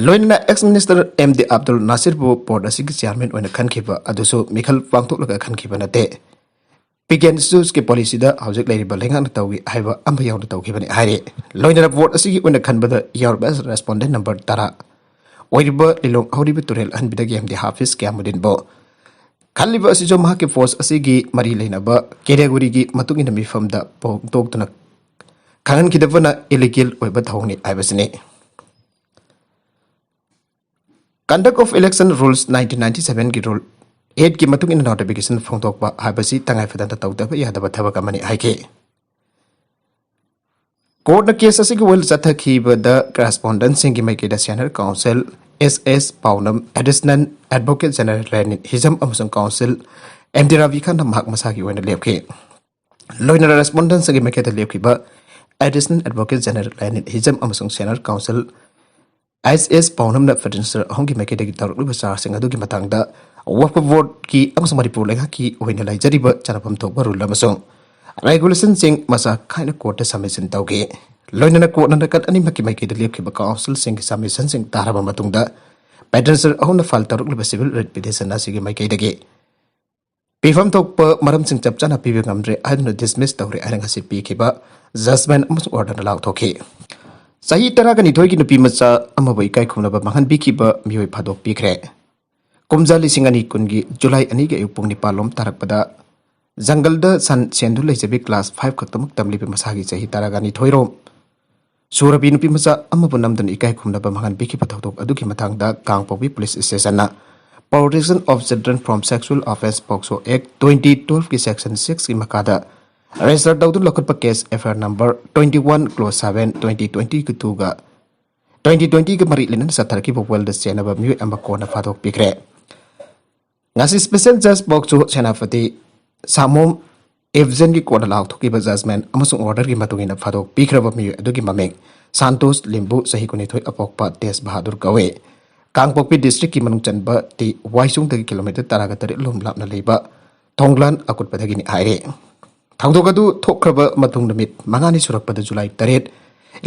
ꯂꯣꯏꯅꯅ ex minister M D Abdul ꯅꯥꯁꯤꯔꯕꯨ ꯕꯣꯔꯗ ꯑꯁꯤꯒꯤ ꯆꯤꯌꯥꯔꯃꯦꯟ ꯑꯣꯏꯅ ꯈꯟꯈꯤꯕ ꯑꯗꯨꯁꯨ ꯃꯤꯈꯜ ꯄꯥꯡꯊꯣꯛꯂꯒ ꯈꯟꯈꯤꯕ ꯅꯠꯇꯦ꯫ Pick and chooseꯀꯤ ꯄꯣꯂꯤꯁꯤꯗ ꯍꯧꯖꯤꯛ ꯂꯩꯔꯤꯕ ꯂꯩꯉꯥꯛꯅ ꯇꯧꯏ ꯍꯥꯏꯕ ꯑꯃ ꯌꯥꯎꯅ ꯇꯧꯈꯤꯕꯅꯤ ꯍꯥꯏꯔꯤ꯫ ꯂꯣꯏꯅꯅ ꯕꯣꯔꯗ ꯑꯁꯤꯒꯤ ꯑꯣꯏꯅ ꯈꯟꯕꯗ ꯌꯥꯎꯔꯕ ꯔꯦꯁꯄꯣꯟꯗꯦꯟ ꯅꯝꯕꯔ ꯇꯔꯥ ꯑꯣꯏꯔꯤꯕ ꯂꯤꯂꯣꯡ ꯍꯧꯔꯤꯕ ꯇꯨꯔꯦꯜ ꯑꯍꯟꯕꯗꯒꯤ ꯑꯦꯝ ꯗꯤ ꯍꯥꯐꯤꯁ ꯀꯌꯥꯃꯨꯗꯤꯟꯕꯨ ꯈꯜꯂꯤꯕ ꯑꯁꯤꯁꯨ ꯃꯍꯥꯛꯀꯤ ꯄꯣꯁ ꯑꯁꯤꯒꯤ ꯃꯔꯤ ꯂꯩꯅꯕ ꯀꯦꯇꯦꯒꯣꯔꯤꯒꯤ ꯃꯇꯨꯡ ꯏꯟꯅ ꯃꯤꯐꯝꯗ ꯐꯣꯡꯗꯣꯛꯇꯨꯅ ꯈꯪꯍꯟꯈꯤꯗꯕꯅ ꯏꯂꯤꯒꯦꯜ ꯑꯣꯏꯕ ꯊꯧꯑꯣꯡꯅꯤ ꯍꯥꯏꯕꯁꯤꯅꯤ꯫ Conduct of Election Rules nineteen ninety sevenꯒꯤ Rule eightꯀꯤ ꯃꯇꯨꯡ ꯏꯟꯅ ꯅꯣꯇꯤꯐꯤꯀꯦꯁꯟ ꯐꯣꯡꯗꯣꯛꯄ ꯍꯥꯏꯕꯁꯤ ꯇꯉꯥꯏ ꯐꯗꯅ ꯇꯧꯗꯕ ꯌꯥꯗꯕ ꯊꯕꯛ ꯑꯃꯅꯤ ꯍꯥꯏꯈꯤ꯫ ꯀꯣꯔꯠꯅ ꯀꯦꯁ ꯑꯁꯤꯒꯤ ꯋꯥꯌꯦꯜ ꯆꯠꯊꯈꯤꯕꯗ ꯀꯔꯦꯁꯄꯣꯟꯗꯦꯟꯁꯤꯡꯒꯤ ꯃꯥꯏꯀꯩꯗ ꯁꯦꯅꯤꯌꯔ ꯀꯥꯎꯟꯁꯤꯜ ꯑꯦꯁ ꯑꯦꯁ ꯄꯥꯎꯅꯝ, ꯑꯦꯗꯤꯁꯅꯦꯜ ꯑꯦꯗꯚꯣꯀꯦꯠ ꯖꯦꯅꯔꯦꯜ ꯂꯦꯅꯤꯠ ꯍꯤꯖꯝ ꯑꯃꯁꯨꯡ ꯀꯥꯎꯟꯁꯤꯜ ꯑꯦꯝ ꯗꯤ ꯔꯥꯕꯤ ꯈꯥꯟꯅ ꯃꯍꯥꯛ ꯃꯁꯥꯒꯤ ꯑꯣꯏꯅ ꯂꯦꯞꯈꯤ꯫ ꯂꯣꯏꯅꯅ ꯔꯦꯁꯄꯣꯟꯗꯦꯟꯁꯤꯡꯒꯤ ꯃꯥꯏꯀꯩꯗ ꯂꯦꯞꯈꯤꯕ ꯑꯦꯗꯤꯁꯅꯦꯜ ꯑꯦꯗꯚꯣꯀꯦꯠ ꯖꯦꯅꯔꯦꯜ ꯂꯦꯅꯤꯠ ꯍꯤꯖꯝ ꯑꯃꯁꯨꯡ ꯁꯦꯅꯤꯌꯔ ꯀꯥꯎꯟꯁꯤꯜ ꯑꯦꯁ ꯑꯦꯁ ꯄꯥꯎꯅꯝꯅ ꯄꯦꯇꯤꯁꯅꯔ ꯑꯍꯨꯝꯒꯤ ꯃꯥꯏꯀꯩꯗꯒꯤ ꯇꯧꯔꯛꯂꯤꯕ ꯆꯥꯔꯖꯁꯤꯡ ꯑꯗꯨꯒꯤ ꯃꯇꯥꯡꯗ ꯋꯛꯐ ꯕꯣꯔꯗꯀꯤ ꯑꯃꯁꯨꯡ ꯃꯅꯤꯄꯨꯔ ꯂꯩꯉꯥꯛꯀꯤ ꯑꯣꯏꯅ ꯂꯩꯖꯔꯤꯕ ꯆꯠꯅꯐꯝ ꯊꯣꯛꯄ ꯔꯨꯜ ꯑꯃꯁꯨꯡ ꯔꯦꯒꯨꯂꯦꯁꯟꯁꯤꯡ ꯃꯆꯥ ꯈꯥꯏꯅ ꯀꯣꯔꯠꯇ ꯁꯕꯃꯤꯁꯟ ꯇꯧꯈꯤ꯫ ꯂꯣꯏꯅꯅ ꯀꯣꯔꯠꯅ ꯅꯥꯀꯜ ꯑꯅꯤꯃꯛꯀꯤ ꯃꯥꯏꯀꯩꯗ ꯂꯦꯞꯈꯤꯕ ꯀꯥꯎꯟꯁꯤꯜꯁꯤꯡꯒꯤ ꯁꯕꯃꯤꯁꯟꯁꯤꯡ ꯇꯥꯔꯕ ꯃꯇꯨꯡꯗ ꯄꯦꯇꯤꯁꯅꯔ ꯑꯍꯨꯝꯅ ꯐꯥꯏꯜ ꯇꯧꯔꯛꯂꯤꯕ ꯁꯤꯚꯤꯜ ꯔꯤꯠ ꯄꯤꯇꯤꯁꯟ ꯑꯁꯤꯒꯤ ꯃꯥꯏꯀꯩꯗꯒꯤ ꯄꯤꯐꯝ ꯊꯣꯛꯄ ꯃꯔꯝꯁꯤꯡ ꯆꯞ ꯆꯥꯅ ꯄꯤꯕ ꯉꯝꯗ꯭ꯔꯦ ꯍꯥꯏꯗꯨꯅ ꯗꯤꯁꯃꯤꯁ ꯇꯧꯔꯦ ꯍꯥꯏꯅ ꯉꯁꯤ ꯄꯤꯈꯤꯕ ꯖꯖꯃꯦꯟ ꯑꯃꯁꯨꯡ ꯑꯣꯔꯗꯔꯅ ꯂꯥꯎꯊꯣꯛꯈꯤ꯫ ꯆꯍꯤ ꯇꯔꯥꯒ ꯅꯤꯊꯣꯏꯒꯤ ꯅꯨꯄꯤ ꯃꯆꯥ ꯑꯃꯕꯨ ꯏꯀꯥꯏ ꯈꯨꯝꯅꯕ ꯃꯥꯡꯍꯟꯕꯤꯈꯤꯕ ꯃꯤꯑꯣꯏ ꯐꯥꯗꯣꯛꯄꯤꯈ꯭ꯔꯦ꯫ ꯀꯨꯝꯖꯥ ꯂꯤꯁꯤꯡ ꯑꯅꯤ ꯀꯨꯟꯒꯤ ꯖꯨꯂꯥꯏ ꯑꯅꯤꯒꯤ ꯑꯌꯨꯛ ꯄꯨꯡ ꯅꯤꯄꯥꯟ ꯂꯣꯝ ꯇꯥꯔꯛꯄꯗ ꯖꯪꯒꯜꯗ ꯁꯟ ꯁꯦꯟꯗꯨ ꯂꯩꯖꯕꯤ ꯀ꯭ꯂꯥꯁ ꯐꯥꯏꯚ ꯈꯛꯇꯃꯛ ꯇꯝꯂꯤꯕ ꯃꯁꯥꯒꯤ ꯆꯍꯤ ꯇꯔꯥꯒ ꯅꯤꯊꯣꯏꯔꯣꯝ ꯁꯨꯔꯕꯤ ꯅꯨꯄꯤ ꯃꯆꯥ ꯑꯃꯕꯨ ꯅꯝꯗꯨꯅ ꯏꯀꯥꯏ ꯈꯨꯝꯅꯕ ꯃꯥꯡꯍꯟꯕꯤꯈꯤꯕ ꯊꯧꯗꯣꯛ ꯑꯗꯨꯒꯤ ꯃꯇꯥꯡꯗ ꯀꯥꯡꯄꯣꯛꯄꯤ police ꯁ꯭ꯇꯦꯁꯟꯅ Protection of Children from Sexual Offence POCSO Act twenty twelve ꯀꯤ section six ꯀꯤ ꯃꯈꯥꯗ register ꯇꯧꯗꯨꯅ ꯂꯧꯈꯠꯄ case F I R number twenty one clause seven twenty twenty two ꯒ twenty twenty ꯒ ꯃꯔꯤ ꯂꯩꯅꯅ ꯆꯠꯊꯔꯛꯈꯤꯕ ꯋꯥꯔꯦꯟꯗ ꯆꯦꯟꯅꯕ ꯃꯤꯑꯣꯏ ꯑꯃ ꯀꯣꯟꯅ ꯐꯥꯗꯣꯛꯄꯤꯈ꯭ꯔꯦ꯫ ꯉꯁꯤ special judge POCSO Senapati ꯁꯥꯃꯣꯝ ꯏꯐꯖꯟꯒꯤ ꯀꯣꯔꯠꯅ ꯂꯥꯎꯊꯣꯛꯈꯤꯕ judgment ꯑꯃꯁꯨꯡ order ꯒꯤ ꯃꯇꯨꯡ ꯏꯟꯅ ꯐꯥꯗꯣꯛꯄꯤꯈ꯭ꯔꯕ ꯃꯤꯑꯣꯏ ꯑꯗꯨꯒꯤ ꯃꯃꯤꯡ ꯁꯥꯟꯇꯣꯁ ꯂꯤꯝꯕꯨ, ꯆꯍꯤ ꯀꯨꯟꯅꯤꯊꯣꯏ, ꯑꯄꯣꯛꯄ ꯇꯦꯖ ꯕꯍꯥꯗꯨꯔ ꯀꯧꯏ꯫ ꯀꯥꯡꯄꯣꯛꯄꯤ district ꯀꯤ ꯃꯅꯨꯡ ꯆꯟꯕ ꯇꯤ ꯋꯥꯏꯁꯨꯡꯗꯒꯤ kilometre ꯇꯔꯥꯒ ꯇꯔꯦꯠ ꯂꯣꯝ ꯂꯥꯞꯅ ꯂꯩꯕ ꯊꯣꯡꯂꯥꯟ ꯑꯀꯨꯠꯄꯗꯒꯤꯅꯤ ꯍꯥꯏꯔꯤ꯫ ꯊꯧꯗꯣꯛ ꯑꯗꯨ ꯊꯣꯛꯈ꯭ꯔꯕ ꯃꯇꯨꯡ ꯅꯨꯃꯤꯠ ꯃꯉꯥꯅꯤ ꯁꯨꯔꯛꯄꯗ, ꯖꯨꯂꯥꯏ ꯇꯔꯦꯠ,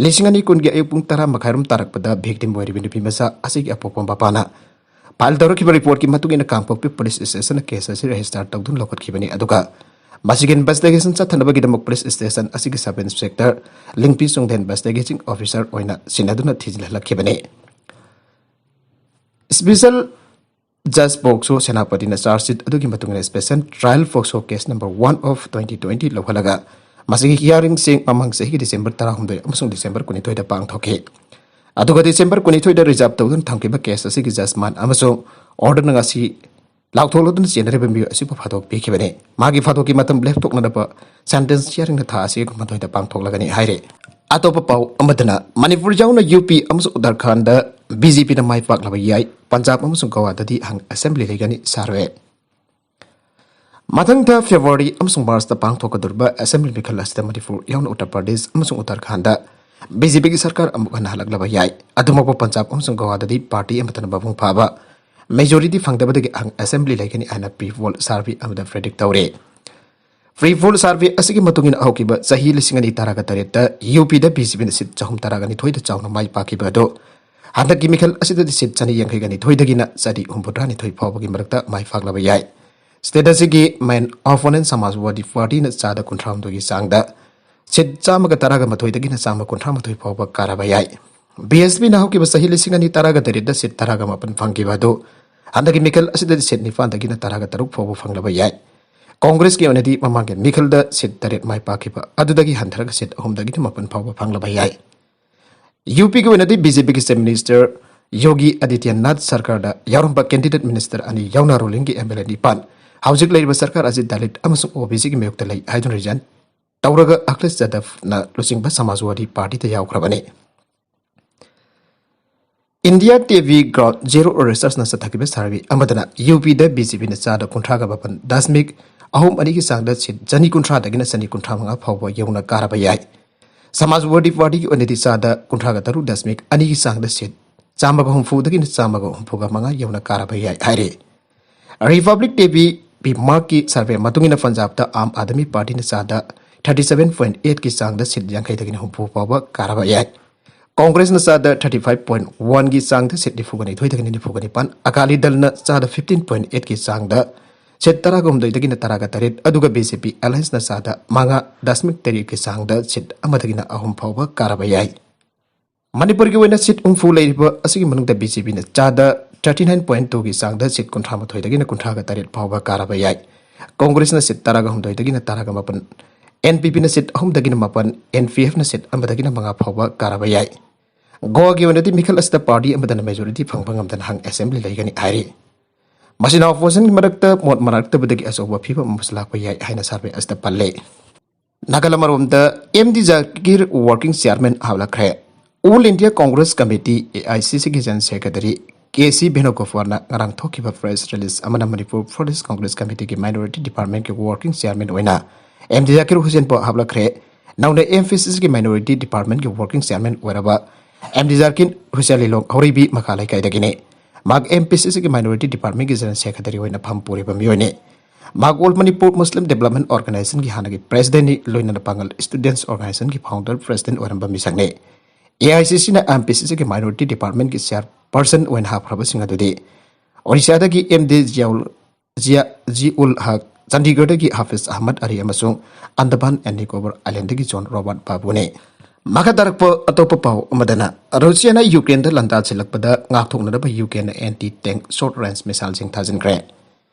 ꯂꯤꯁꯤꯡ ꯑꯅꯤ ꯀꯨꯟꯒꯤ ꯑꯌꯨꯛ ꯄꯨꯡ ꯇꯔꯥ ꯃꯈꯥꯏꯔꯣꯝ ꯇꯥꯔꯛꯄꯗ victim ꯑꯣꯏꯔꯤꯕ ꯅꯨꯄꯤ ꯃꯆꯥ ꯑꯁꯤꯒꯤ ꯑꯄꯣꯛꯄ ꯃꯄꯥꯅ file ꯇꯧꯔꯛꯈꯤꯕ report ꯀꯤ ꯃꯇꯨꯡ ꯏꯟꯅ ꯀꯥꯡꯄꯣꯛꯄꯤ ꯄꯨꯂꯤꯁ ꯁ꯭ꯇꯦꯁꯟꯅ case ꯑꯁꯤ register ꯇꯧꯗꯨꯅ ꯂꯧꯈꯠꯈꯤꯕꯅꯤ꯫ ꯑꯗꯨꯒ ꯃꯁꯤꯒꯤ investigation ꯆꯠꯊꯅꯕꯒꯤꯗꯃꯛ ꯄꯨꯂꯤꯁ ꯁ꯭ꯇꯦꯁꯟ ꯑꯁꯤꯒꯤ sub inspector ꯂꯤꯡꯄꯤ ꯆꯨꯡꯊꯦꯟ investigating officer ꯑꯣꯏꯅ ꯁꯤꯟꯅꯗꯨꯅ ꯊꯤꯖꯤꯜꯍꯜꯂꯛꯈꯤꯕꯅꯤ꯫ Special Judge POCSO ꯁꯦꯅꯥꯄꯇꯤꯅ charge sheet ꯑꯗꯨꯒꯤ ꯃꯇꯨꯡ ꯏꯟꯅ special trial POCSO case number one of twenty twenty ꯂꯧꯍꯜꯂꯒ ꯃꯁꯤꯒꯤ hearing ꯁꯤ ꯃꯃꯥꯡ ꯆꯍꯤꯒꯤ December ꯇꯔꯥꯍꯨꯝꯗꯣꯏ ꯑꯃꯁꯨꯡ December ꯀꯨꯟꯅꯤꯊꯣꯏꯗ ꯄꯥꯡꯊꯣꯛꯈꯤ꯫ ꯑꯗꯨꯒ December ꯀꯨꯟꯅꯤꯊꯣꯏꯗ reserve ꯇꯧꯗꯨꯅ ꯊꯝꯈꯤꯕ case ꯑꯁꯤꯒꯤ judgment ꯑꯃꯁꯨꯡ order ꯅ ꯉꯁꯤ ꯂꯥꯎꯊꯣꯛꯂꯗꯨꯅ ꯆꯦꯟꯅꯔꯤꯕ ꯃꯤꯑꯣꯏ ꯑꯁꯤꯕꯨ ꯐꯥꯗꯣꯛꯄꯤꯈꯤꯕꯅꯤ꯫ ꯃꯥꯒꯤ ꯐꯥꯗꯣꯛꯀꯤ ꯃꯇꯝ ꯂꯦꯞꯊꯣꯛꯅꯅꯕ sentence hearing ꯅ ꯊꯥ ꯑꯁꯤꯒꯤ ꯀꯨꯟꯃꯥꯊꯣꯏꯗ ꯄꯥꯡꯊꯣꯛꯂꯒꯅꯤ ꯍꯥꯏꯔꯤ꯫ ꯑꯇꯣꯞꯄ ꯄꯥꯎ ꯑꯃꯗꯅ ꯃꯅꯤꯄꯨꯔ ꯌꯥꯎꯅ ꯌꯨ ꯄꯤ ꯑꯃꯁꯨꯡ ꯎꯠꯇꯔꯈꯥꯟꯗ ꯕꯤ ꯖꯦ ꯄꯤꯅ ꯃꯥꯏ ꯄꯥꯛꯂꯕ ꯌꯥꯏ꯫ ꯄꯟꯖꯥꯕ ꯑꯃꯁꯨꯡ ꯒꯣꯋꯥꯗꯗꯤ ꯍꯪ assembly ꯂꯩꯒꯅꯤ ꯁꯥꯔꯣꯏ꯫ ꯃꯊꯪ ꯊꯥ February ꯑꯃꯁꯨꯡ March ꯇ ꯄꯥꯡꯊꯣꯛꯀꯗꯧꯔꯤꯕ assembly ꯃꯤꯈꯜ ꯑꯁꯤꯗ ꯃꯅꯤꯄꯨꯔ ꯌꯥꯎꯅ ꯎꯠꯇꯔ ꯄ꯭ꯔꯗꯦꯁ ꯑꯃꯁꯨꯡ ꯎꯠꯇꯔꯈꯥꯟꯗ ꯕꯤ ꯖꯦ ꯄꯤꯒꯤ ꯁꯔꯀꯥꯔ ꯑꯃꯨꯛ ꯍꯟꯅ ꯍꯜꯂꯛꯂꯕ ꯌꯥꯏ꯫ ꯑꯗꯨꯃꯛꯄꯨ ꯄꯟꯖꯥꯕ ꯑꯃꯁꯨꯡ ꯒꯣꯋꯥꯗꯗꯤ party ꯑꯃꯠꯇꯅ ꯃꯄꯨꯡ ꯐꯥꯕ majority ꯐꯪꯗꯕꯗꯒꯤ ꯍꯪ assembly ꯂꯩꯒꯅꯤ ꯍꯥꯏꯅ pre poll survey ꯑꯃꯗ predict ꯇꯧꯔꯤ꯫ Pre poll survey ꯑꯁꯤꯒꯤ ꯃꯇꯨꯡ ꯏꯟꯅ ꯍꯧꯈꯤꯕ ꯆꯍꯤ ꯂꯤꯁꯤꯡ ꯑꯅꯤ ꯇꯔꯥꯒ ꯇꯔꯦꯠꯇ ꯌꯨ ꯄꯤꯗ ꯕꯤ ꯖꯦ ꯄꯤꯅ seat ꯆꯍꯨꯝ ꯇꯔꯥꯒ ꯅꯤꯊꯣꯏꯗ ꯆꯥꯎꯅ ꯃꯥꯏ ꯄꯥꯛꯈꯤꯕ ꯑꯗꯨ ꯍꯟꯗꯛꯀꯤ ꯃꯤꯈꯜ ꯑꯁꯤꯗꯗꯤ seat ꯆꯅꯤ ꯌꯥꯡꯈꯩꯒ ꯅꯤꯊꯣꯏꯗꯒꯤꯅ ꯆꯅꯤ ꯍꯨꯝꯐꯨꯇꯔꯥ ꯅꯤꯊꯣꯏ ꯐꯥꯎꯕꯒꯤ ꯃꯔꯛꯇ ꯃꯥꯏ ꯄꯥꯛꯂꯕ ꯌꯥꯏ꯫ State ꯑꯁꯤꯒꯤ main opponent ꯁꯃꯥꯖꯋꯥꯗꯤ ꯄꯥꯔꯇꯤꯅ ꯆꯥꯗ ꯀꯨꯟꯊ꯭ꯔꯥ ꯍꯨꯝꯗꯣꯏꯒꯤ ꯆꯥꯡꯗ seat ꯆꯥꯝꯃꯒ ꯇꯔꯥꯒ ꯃꯥꯊꯣꯏꯗꯒꯤꯅ ꯆꯥꯝꯃ ꯀꯨꯟꯊ꯭ꯔꯥ ꯃꯥꯊꯣꯏ ꯐꯥꯎꯕ ꯀꯥꯔꯕ ꯌꯥꯏ꯫ ꯕꯤ ꯑꯦꯁ ꯄꯤꯅ ꯍꯧꯈꯤꯕ ꯆꯍꯤ ꯂꯤꯁꯤꯡ ꯑꯅꯤ ꯇꯔꯥꯒ ꯇꯔꯦꯠꯇ seat ꯇꯔꯥꯒ ꯃꯥꯄꯟ ꯐꯪꯈꯤꯕ ꯑꯗꯨ ꯍꯟꯗꯛꯀꯤ ꯃꯤꯈꯜ ꯑꯁꯤꯗꯗꯤ seat ꯅꯤꯄꯥꯟꯗꯒꯤꯅ ꯇꯔꯥꯒ ꯇꯔꯨꯛ ꯐꯥꯎꯕ ꯐꯪꯂꯕ ꯌꯥꯏ꯫ ꯀꯣꯡꯒ꯭ꯔꯦꯁꯀꯤ ꯑꯣꯏꯅꯗꯤ ꯃꯃꯥꯡꯒꯤ ꯃꯤꯈꯜꯗ ꯁꯤꯠ ꯇꯔꯦꯠ ꯃꯥꯏ ꯄꯥꯛꯈꯤꯕ ꯑꯗꯨꯗꯒꯤ ꯍꯟꯊꯔꯒ ꯁꯤꯠ ꯑꯍꯨꯝꯗꯒꯤꯅ ꯃꯥꯄꯟ ꯐꯥꯎꯕ ꯐꯪꯂꯕ ꯌꯥꯏ꯫ ꯌꯨ ꯄꯤꯒꯤ ꯑꯣꯏꯅꯗꯤ ꯕꯤ ꯖꯦ ꯄꯤꯒꯤ ꯆꯤꯐ ꯃꯤꯅꯤꯁꯇꯔ ꯌꯣꯒꯤ ꯑꯗꯤꯇ꯭ꯌꯅꯥꯊ ꯁꯔꯀꯥꯔꯗ ꯌꯥꯎꯔꯝꯕ ꯀꯦꯟꯗꯤꯗꯦꯠ ꯃꯤꯅꯤꯁꯇꯔ ꯑꯅꯤ ꯌꯥꯎꯅ ꯔꯨꯂꯤꯡꯒꯤ ꯑꯦꯝ ꯑꯦꯜ ꯑꯦ ꯅꯤꯄꯥꯟ ꯍꯧꯖꯤꯛ ꯂꯩꯔꯤꯕ ꯁꯔꯀꯥꯔ ꯑꯁꯤ ꯗꯂꯤꯠ ꯑꯃꯁꯨꯡ ꯑꯣ ꯕꯤ ꯁꯤꯒꯤ ꯃꯥꯌꯣꯛꯇ ꯂꯩ ꯍꯥꯏꯗꯨꯅ ꯔꯤꯖꯥꯏꯟ ꯇꯧꯔꯒ ꯑꯈꯤꯂꯦꯁ ꯌꯥꯗꯕꯅ ꯂꯨꯆꯤꯡꯕ ꯁꯃꯥꯖꯋꯥꯗꯤ ꯄꯥꯔꯇꯤꯗ ꯌꯥꯎꯈ꯭ꯔꯕꯅꯤ꯫ India T V ground zero ꯔꯤꯁꯔꯆꯅ ꯆꯠꯊꯈꯤꯕ ꯁꯔꯚꯦ ꯑꯃꯗꯅ ꯌꯨ ꯄꯤꯗ ꯕꯤ ꯖꯦ ꯄꯤꯅ ꯆꯥꯗ ꯀꯨꯟꯊ꯭ꯔꯥꯒ ꯃꯥꯄꯟ ꯗꯁꯃꯤꯛ ꯑꯍꯨꯝ ꯑꯅꯤꯒꯤ ꯆꯥꯡꯗ ꯁꯤꯠ ꯆꯅꯤ ꯀꯨꯟꯊ꯭ꯔꯥꯗꯒꯤꯅ ꯆꯅꯤ ꯀꯨꯟꯊ꯭ꯔꯥ ꯃꯉꯥ ꯐꯥꯎꯕ ꯌꯧꯅ ꯀꯥꯔꯕ ꯌꯥꯏ꯫ ꯁꯃꯥꯖꯋꯥꯗꯤ ꯄꯥꯔꯇꯤꯒꯤ ꯑꯣꯏꯅꯗꯤ ꯆꯥꯗ ꯀꯨꯟꯊ꯭ꯔꯥꯒ ꯇꯔꯨꯛ ꯗꯁꯃꯤꯛ ꯑꯅꯤꯒꯤ ꯆꯥꯡꯗ ꯁꯤꯠ ꯆꯥꯝꯃꯒ ꯍꯨꯝꯐꯨꯗꯒꯤꯅ ꯆꯥꯝꯃꯒ ꯍꯨꯝꯐꯨꯒ ꯃꯉꯥ ꯌꯧꯅ ꯀꯥꯔꯕ ꯌꯥꯏ ꯍꯥꯏꯔꯤ꯫ ꯔꯤꯄꯕ꯭ꯂꯤꯛ ꯇꯤ ꯚꯤ ꯄꯤ ꯃꯥꯔꯛꯀꯤ ꯁꯔꯚꯦ ꯃꯇꯨꯡ ꯏꯟꯅ ꯄꯟꯖꯥꯕꯇ ꯑꯥꯝ ꯑꯥꯗꯃꯤ ꯄꯥꯔꯇꯤꯅ ꯆꯥꯗ ꯊꯥꯔꯇꯤ ꯁꯚꯦꯟ ꯄꯣꯏꯟ ꯑꯩꯠꯀꯤ ꯆꯥꯡꯗ ꯁꯤꯠ ꯌꯥꯡꯈꯩꯗꯒꯤꯅ ꯍꯨꯝꯐꯨ ꯐꯥꯎꯕ ꯀꯥꯔꯕ ꯌꯥꯏ꯫ ꯀꯣꯡꯒ꯭ꯔꯦꯁꯅ ꯆꯥꯗ ꯊꯥꯔꯇꯤ ꯐꯥꯏꯚ ꯄꯣꯏꯟ ꯋꯥꯟꯒꯤ ꯆꯥꯡꯗ ꯁꯤꯠ ꯅꯤꯐꯨꯒ ꯅꯤꯊꯣꯏꯗꯒꯤꯅ ꯅꯤꯐꯨꯒ ꯅꯤꯄꯥꯟ, ꯑꯀꯥꯂꯤ ꯗꯜꯅ ꯆꯥꯗ ꯐꯤꯐꯇꯤꯟ ꯄꯣꯏꯟ ꯑꯩꯠꯀꯤ ꯆꯥꯡꯗ ꯁꯤꯠ ꯇꯔꯥꯒ ꯍꯨꯝꯗꯣꯏꯗꯒꯤꯅ ꯇꯔꯥꯒ ꯇꯔꯦꯠ, ꯑꯗꯨꯒ ꯕꯤ ꯖꯦ ꯄꯤ ꯑꯦꯂꯥꯌꯟꯁꯅ ꯆꯥꯗ ꯃꯉꯥ ꯗꯁꯃꯤꯛ ꯇꯔꯦꯠꯀꯤ ꯆꯥꯡꯗ ꯁꯤꯠ ꯑꯃꯗꯒꯤꯅ ꯑꯍꯨꯝ ꯐꯥꯎꯕ ꯀꯥꯔꯕ ꯌꯥꯏ꯫ ꯃꯅꯤꯄꯨꯔꯒꯤ ꯑꯣꯏꯅ ꯁꯤꯠ ꯍꯨꯝꯐꯨ ꯂꯩꯔꯤꯕ ꯑꯁꯤꯒꯤ ꯃꯅꯨꯡꯗ ꯕꯤ ꯖꯦ ꯄꯤꯅ ꯆꯥꯗ ꯊꯥꯔꯇꯤ ꯅꯥꯏꯟ ꯄꯣꯏꯟ ꯇꯨꯒꯤ ꯆꯥꯡꯗ ꯁꯤꯠ ꯀꯨꯟꯊ꯭ꯔꯥ ꯃꯥꯊꯣꯏꯗꯒꯤꯅ ꯀꯨꯟꯊ꯭ꯔꯥꯒ ꯇꯔꯦꯠ ꯐꯥꯎꯕ ꯀꯥꯔꯕ ꯌꯥꯏ꯫ ꯀꯣꯡꯒ꯭ꯔꯦꯁꯅ ꯁꯤꯠ ꯇꯔꯥꯒ ꯍꯨꯝꯗꯣꯏꯗꯒꯤꯅ ꯇꯔꯥꯒ ꯃꯥꯄꯟ, ꯑꯦꯟ ꯄꯤ ꯄꯤꯅ ꯁꯤꯠ ꯑꯍꯨꯝꯗꯒꯤꯅ ꯃꯥꯄꯟ, ꯑꯦꯟ ꯄꯤ ꯑꯦꯐꯅ ꯁꯤꯠ ꯑꯃꯗꯒꯤꯅ ꯃꯉꯥ ꯐꯥꯎꯕ ꯀꯥꯔꯕ ꯌꯥꯏ꯫ ꯒꯣꯋꯥꯒꯤ ꯑꯣꯏꯅꯗꯤ ꯃꯤꯈꯜ ꯑꯁꯤꯗ ꯄꯥꯔꯇꯤ ꯑꯃꯗꯅ ꯃꯦꯖꯣꯔꯤꯇꯤ ꯐꯪꯕ ꯉꯝꯗꯅ ꯍꯪ ꯑꯦꯁꯦꯝꯕ꯭ꯂꯤ ꯂꯩꯒꯅꯤ ꯍꯥꯏꯔꯤ꯫ ꯃꯁꯤꯅ ꯑꯣꯄꯣꯖꯤꯁꯟꯒꯤ ꯃꯔꯛꯇ ꯃꯣꯠ ꯃꯥꯟꯅꯔꯛꯇꯕꯗꯒꯤ ꯑꯆꯧꯕ ꯐꯤꯕꯝ ꯑꯃꯁꯨ ꯂꯥꯛꯄ ꯌꯥꯏ ꯍꯥꯏꯅ ꯁꯔꯚꯦ ꯑꯁꯤꯗ ꯄꯜꯂꯦ꯫ ꯅꯥꯒꯥꯂꯦꯟ ꯑꯃꯔꯣꯝꯗ M D Zakir working chairman ꯍꯥꯞꯂꯛꯈ꯭ꯔꯦ꯫ All India Congress Committee, A I C ꯁꯤꯒꯤ ꯖꯦꯅꯔꯦꯜ ꯁꯦꯀ꯭ꯔꯦꯇꯔꯤ ꯀꯦ ꯁꯤ ꯚꯦꯅꯨꯒꯣꯄꯥꯜꯅ ꯉꯔꯥꯡ ꯊꯣꯛꯈꯤꯕ ꯄ꯭ꯔꯦꯁ ꯔꯤꯂꯤꯖ ꯑꯃꯅ ꯃꯅꯤꯄꯨꯔ ꯄ꯭ꯔꯗꯦꯁ ꯀꯣꯡꯒ꯭ꯔꯦꯁ ꯀꯃꯤꯇꯤꯒꯤ ꯃꯥꯏꯅꯣꯔꯤꯇꯤ ꯗꯤꯄꯥꯔꯠꯃꯦꯟꯒꯤ ꯋꯥꯔꯀꯤꯡ ꯆꯤꯌꯥꯔꯃꯦꯟ ꯑꯣꯏꯅ ꯑꯦꯝ ꯗꯤ ꯖꯀꯤꯔ ꯍꯨꯁꯦꯟꯕꯨ ꯍꯥꯞꯂꯛꯈ꯭ꯔꯦ꯫ ꯅꯧꯅ ꯑꯦꯝ ꯄꯤ ꯁꯤ ꯁꯤꯒꯤ ꯃꯥꯏꯅꯣꯔꯤꯇꯤ ꯗꯤꯄꯥꯔꯠꯃꯦꯟꯒꯤ ꯋꯥꯔꯀꯤꯡ ꯆꯤꯌꯥꯔꯃꯦꯟ ꯑꯣꯏꯔꯕ ꯑꯦꯝ ꯗꯤ ꯖꯀꯤꯔ ꯍꯨꯁꯦꯟ ꯂꯤꯂꯣꯡ ꯍꯧꯔꯩꯕꯤ ꯃꯈꯥ ꯂꯩꯀꯥꯏꯗꯒꯤꯅꯤ꯫ ꯃꯍꯥꯛ ꯑꯦꯝ ꯄꯤ ꯁꯤ ꯁꯤꯒꯤ ꯃꯥꯏꯅꯣꯔꯤꯇꯤ ꯗꯤꯄꯥꯔꯠꯃꯦꯟꯒꯤ ꯖꯦꯅꯔꯦꯜ ꯁꯦꯀ꯭ꯔꯦꯇꯔꯤ ꯑꯣꯏꯅ ꯐꯝ ꯄꯨꯔꯤꯕ ꯃꯤꯑꯣꯏꯅꯤ꯫ ꯃꯍꯥꯛ ꯑꯣꯜ ꯃꯅꯤꯄꯨꯔ ꯃꯨꯁꯂꯤꯝ ꯗꯤꯕꯦꯂꯞꯃꯦꯟ ꯑꯣꯔꯒꯅꯥꯏꯖꯦꯁꯟꯒꯤ ꯍꯥꯟꯅꯒꯤ ꯄ꯭ꯔꯦꯁꯤꯗꯦꯟꯠꯅꯤ, ꯂꯣꯏꯅꯅ ꯄꯥꯡꯒꯜ ꯏꯁꯇꯨꯗꯦꯟꯠꯁ ꯑꯣꯔꯒꯅꯥꯏꯖꯦꯁꯟꯒꯤ ꯐꯥꯎꯟꯗꯔ ꯄ꯭ꯔꯦꯁꯤꯗꯦꯟꯠ ꯑꯣꯏꯔꯝꯕ ꯃꯤꯁꯛꯅꯤ꯫ ꯑꯦ ꯑꯥꯏ ꯁꯤ ꯁꯤꯅ ꯑꯦꯝ ꯄꯤ ꯁꯤ ꯁꯤꯒꯤ ꯃꯥꯏꯅꯣꯔꯤꯇꯤ ꯗꯤꯄꯥꯔꯠꯃꯦꯟꯒꯤ ꯆꯤꯌꯥꯔꯄꯔꯁꯟ ꯑꯣꯏꯅ ꯍꯥꯞꯈ꯭ꯔꯕꯁꯤꯡ ꯑꯗꯨꯗꯤ ꯑꯣꯔꯤꯁꯥꯗꯒꯤ ꯑꯦꯝ ꯗꯤ ꯖꯤꯌꯥꯎꯜ, ꯖꯤꯌꯥ, ꯖꯤꯎꯜ ꯍꯛ, ꯆꯥꯟꯗꯤꯒꯔꯗꯒꯤ ꯍꯥꯐꯤꯖ ꯑꯍꯃꯗ ꯑꯔꯤ ꯑꯃꯁꯨꯡ ꯑꯟꯗꯃꯥꯟ ꯑꯦꯟ ꯅꯤꯀꯣꯕꯔ ꯑꯥꯏꯂꯦꯟꯗꯒꯤ ꯖꯣꯟ ꯔꯣꯕꯥꯔꯠ ꯕꯥꯕꯨꯅꯤ꯫ ꯃꯈꯥ ꯇꯥꯔꯛꯄ ꯑꯇꯣꯞꯄ ꯄꯥꯎ ꯑꯃꯗꯅ, ꯔꯨꯁꯤꯌꯥꯅ ꯌꯨꯀ꯭ꯔꯦꯟꯗ ꯂꯥꯟꯗꯥꯁꯤꯜꯂꯛꯄꯗ ꯉꯥꯛꯊꯣꯛꯅꯅꯕ ꯌꯨ ꯀꯦꯅ ꯑꯦꯟꯇꯤ ꯇꯦꯡ ꯁꯣꯔꯠ ꯔꯦꯟꯖ ꯃꯤꯁꯥꯏꯜꯁꯤꯡ ꯊꯥꯖꯤꯟꯈ꯭ꯔꯦ꯫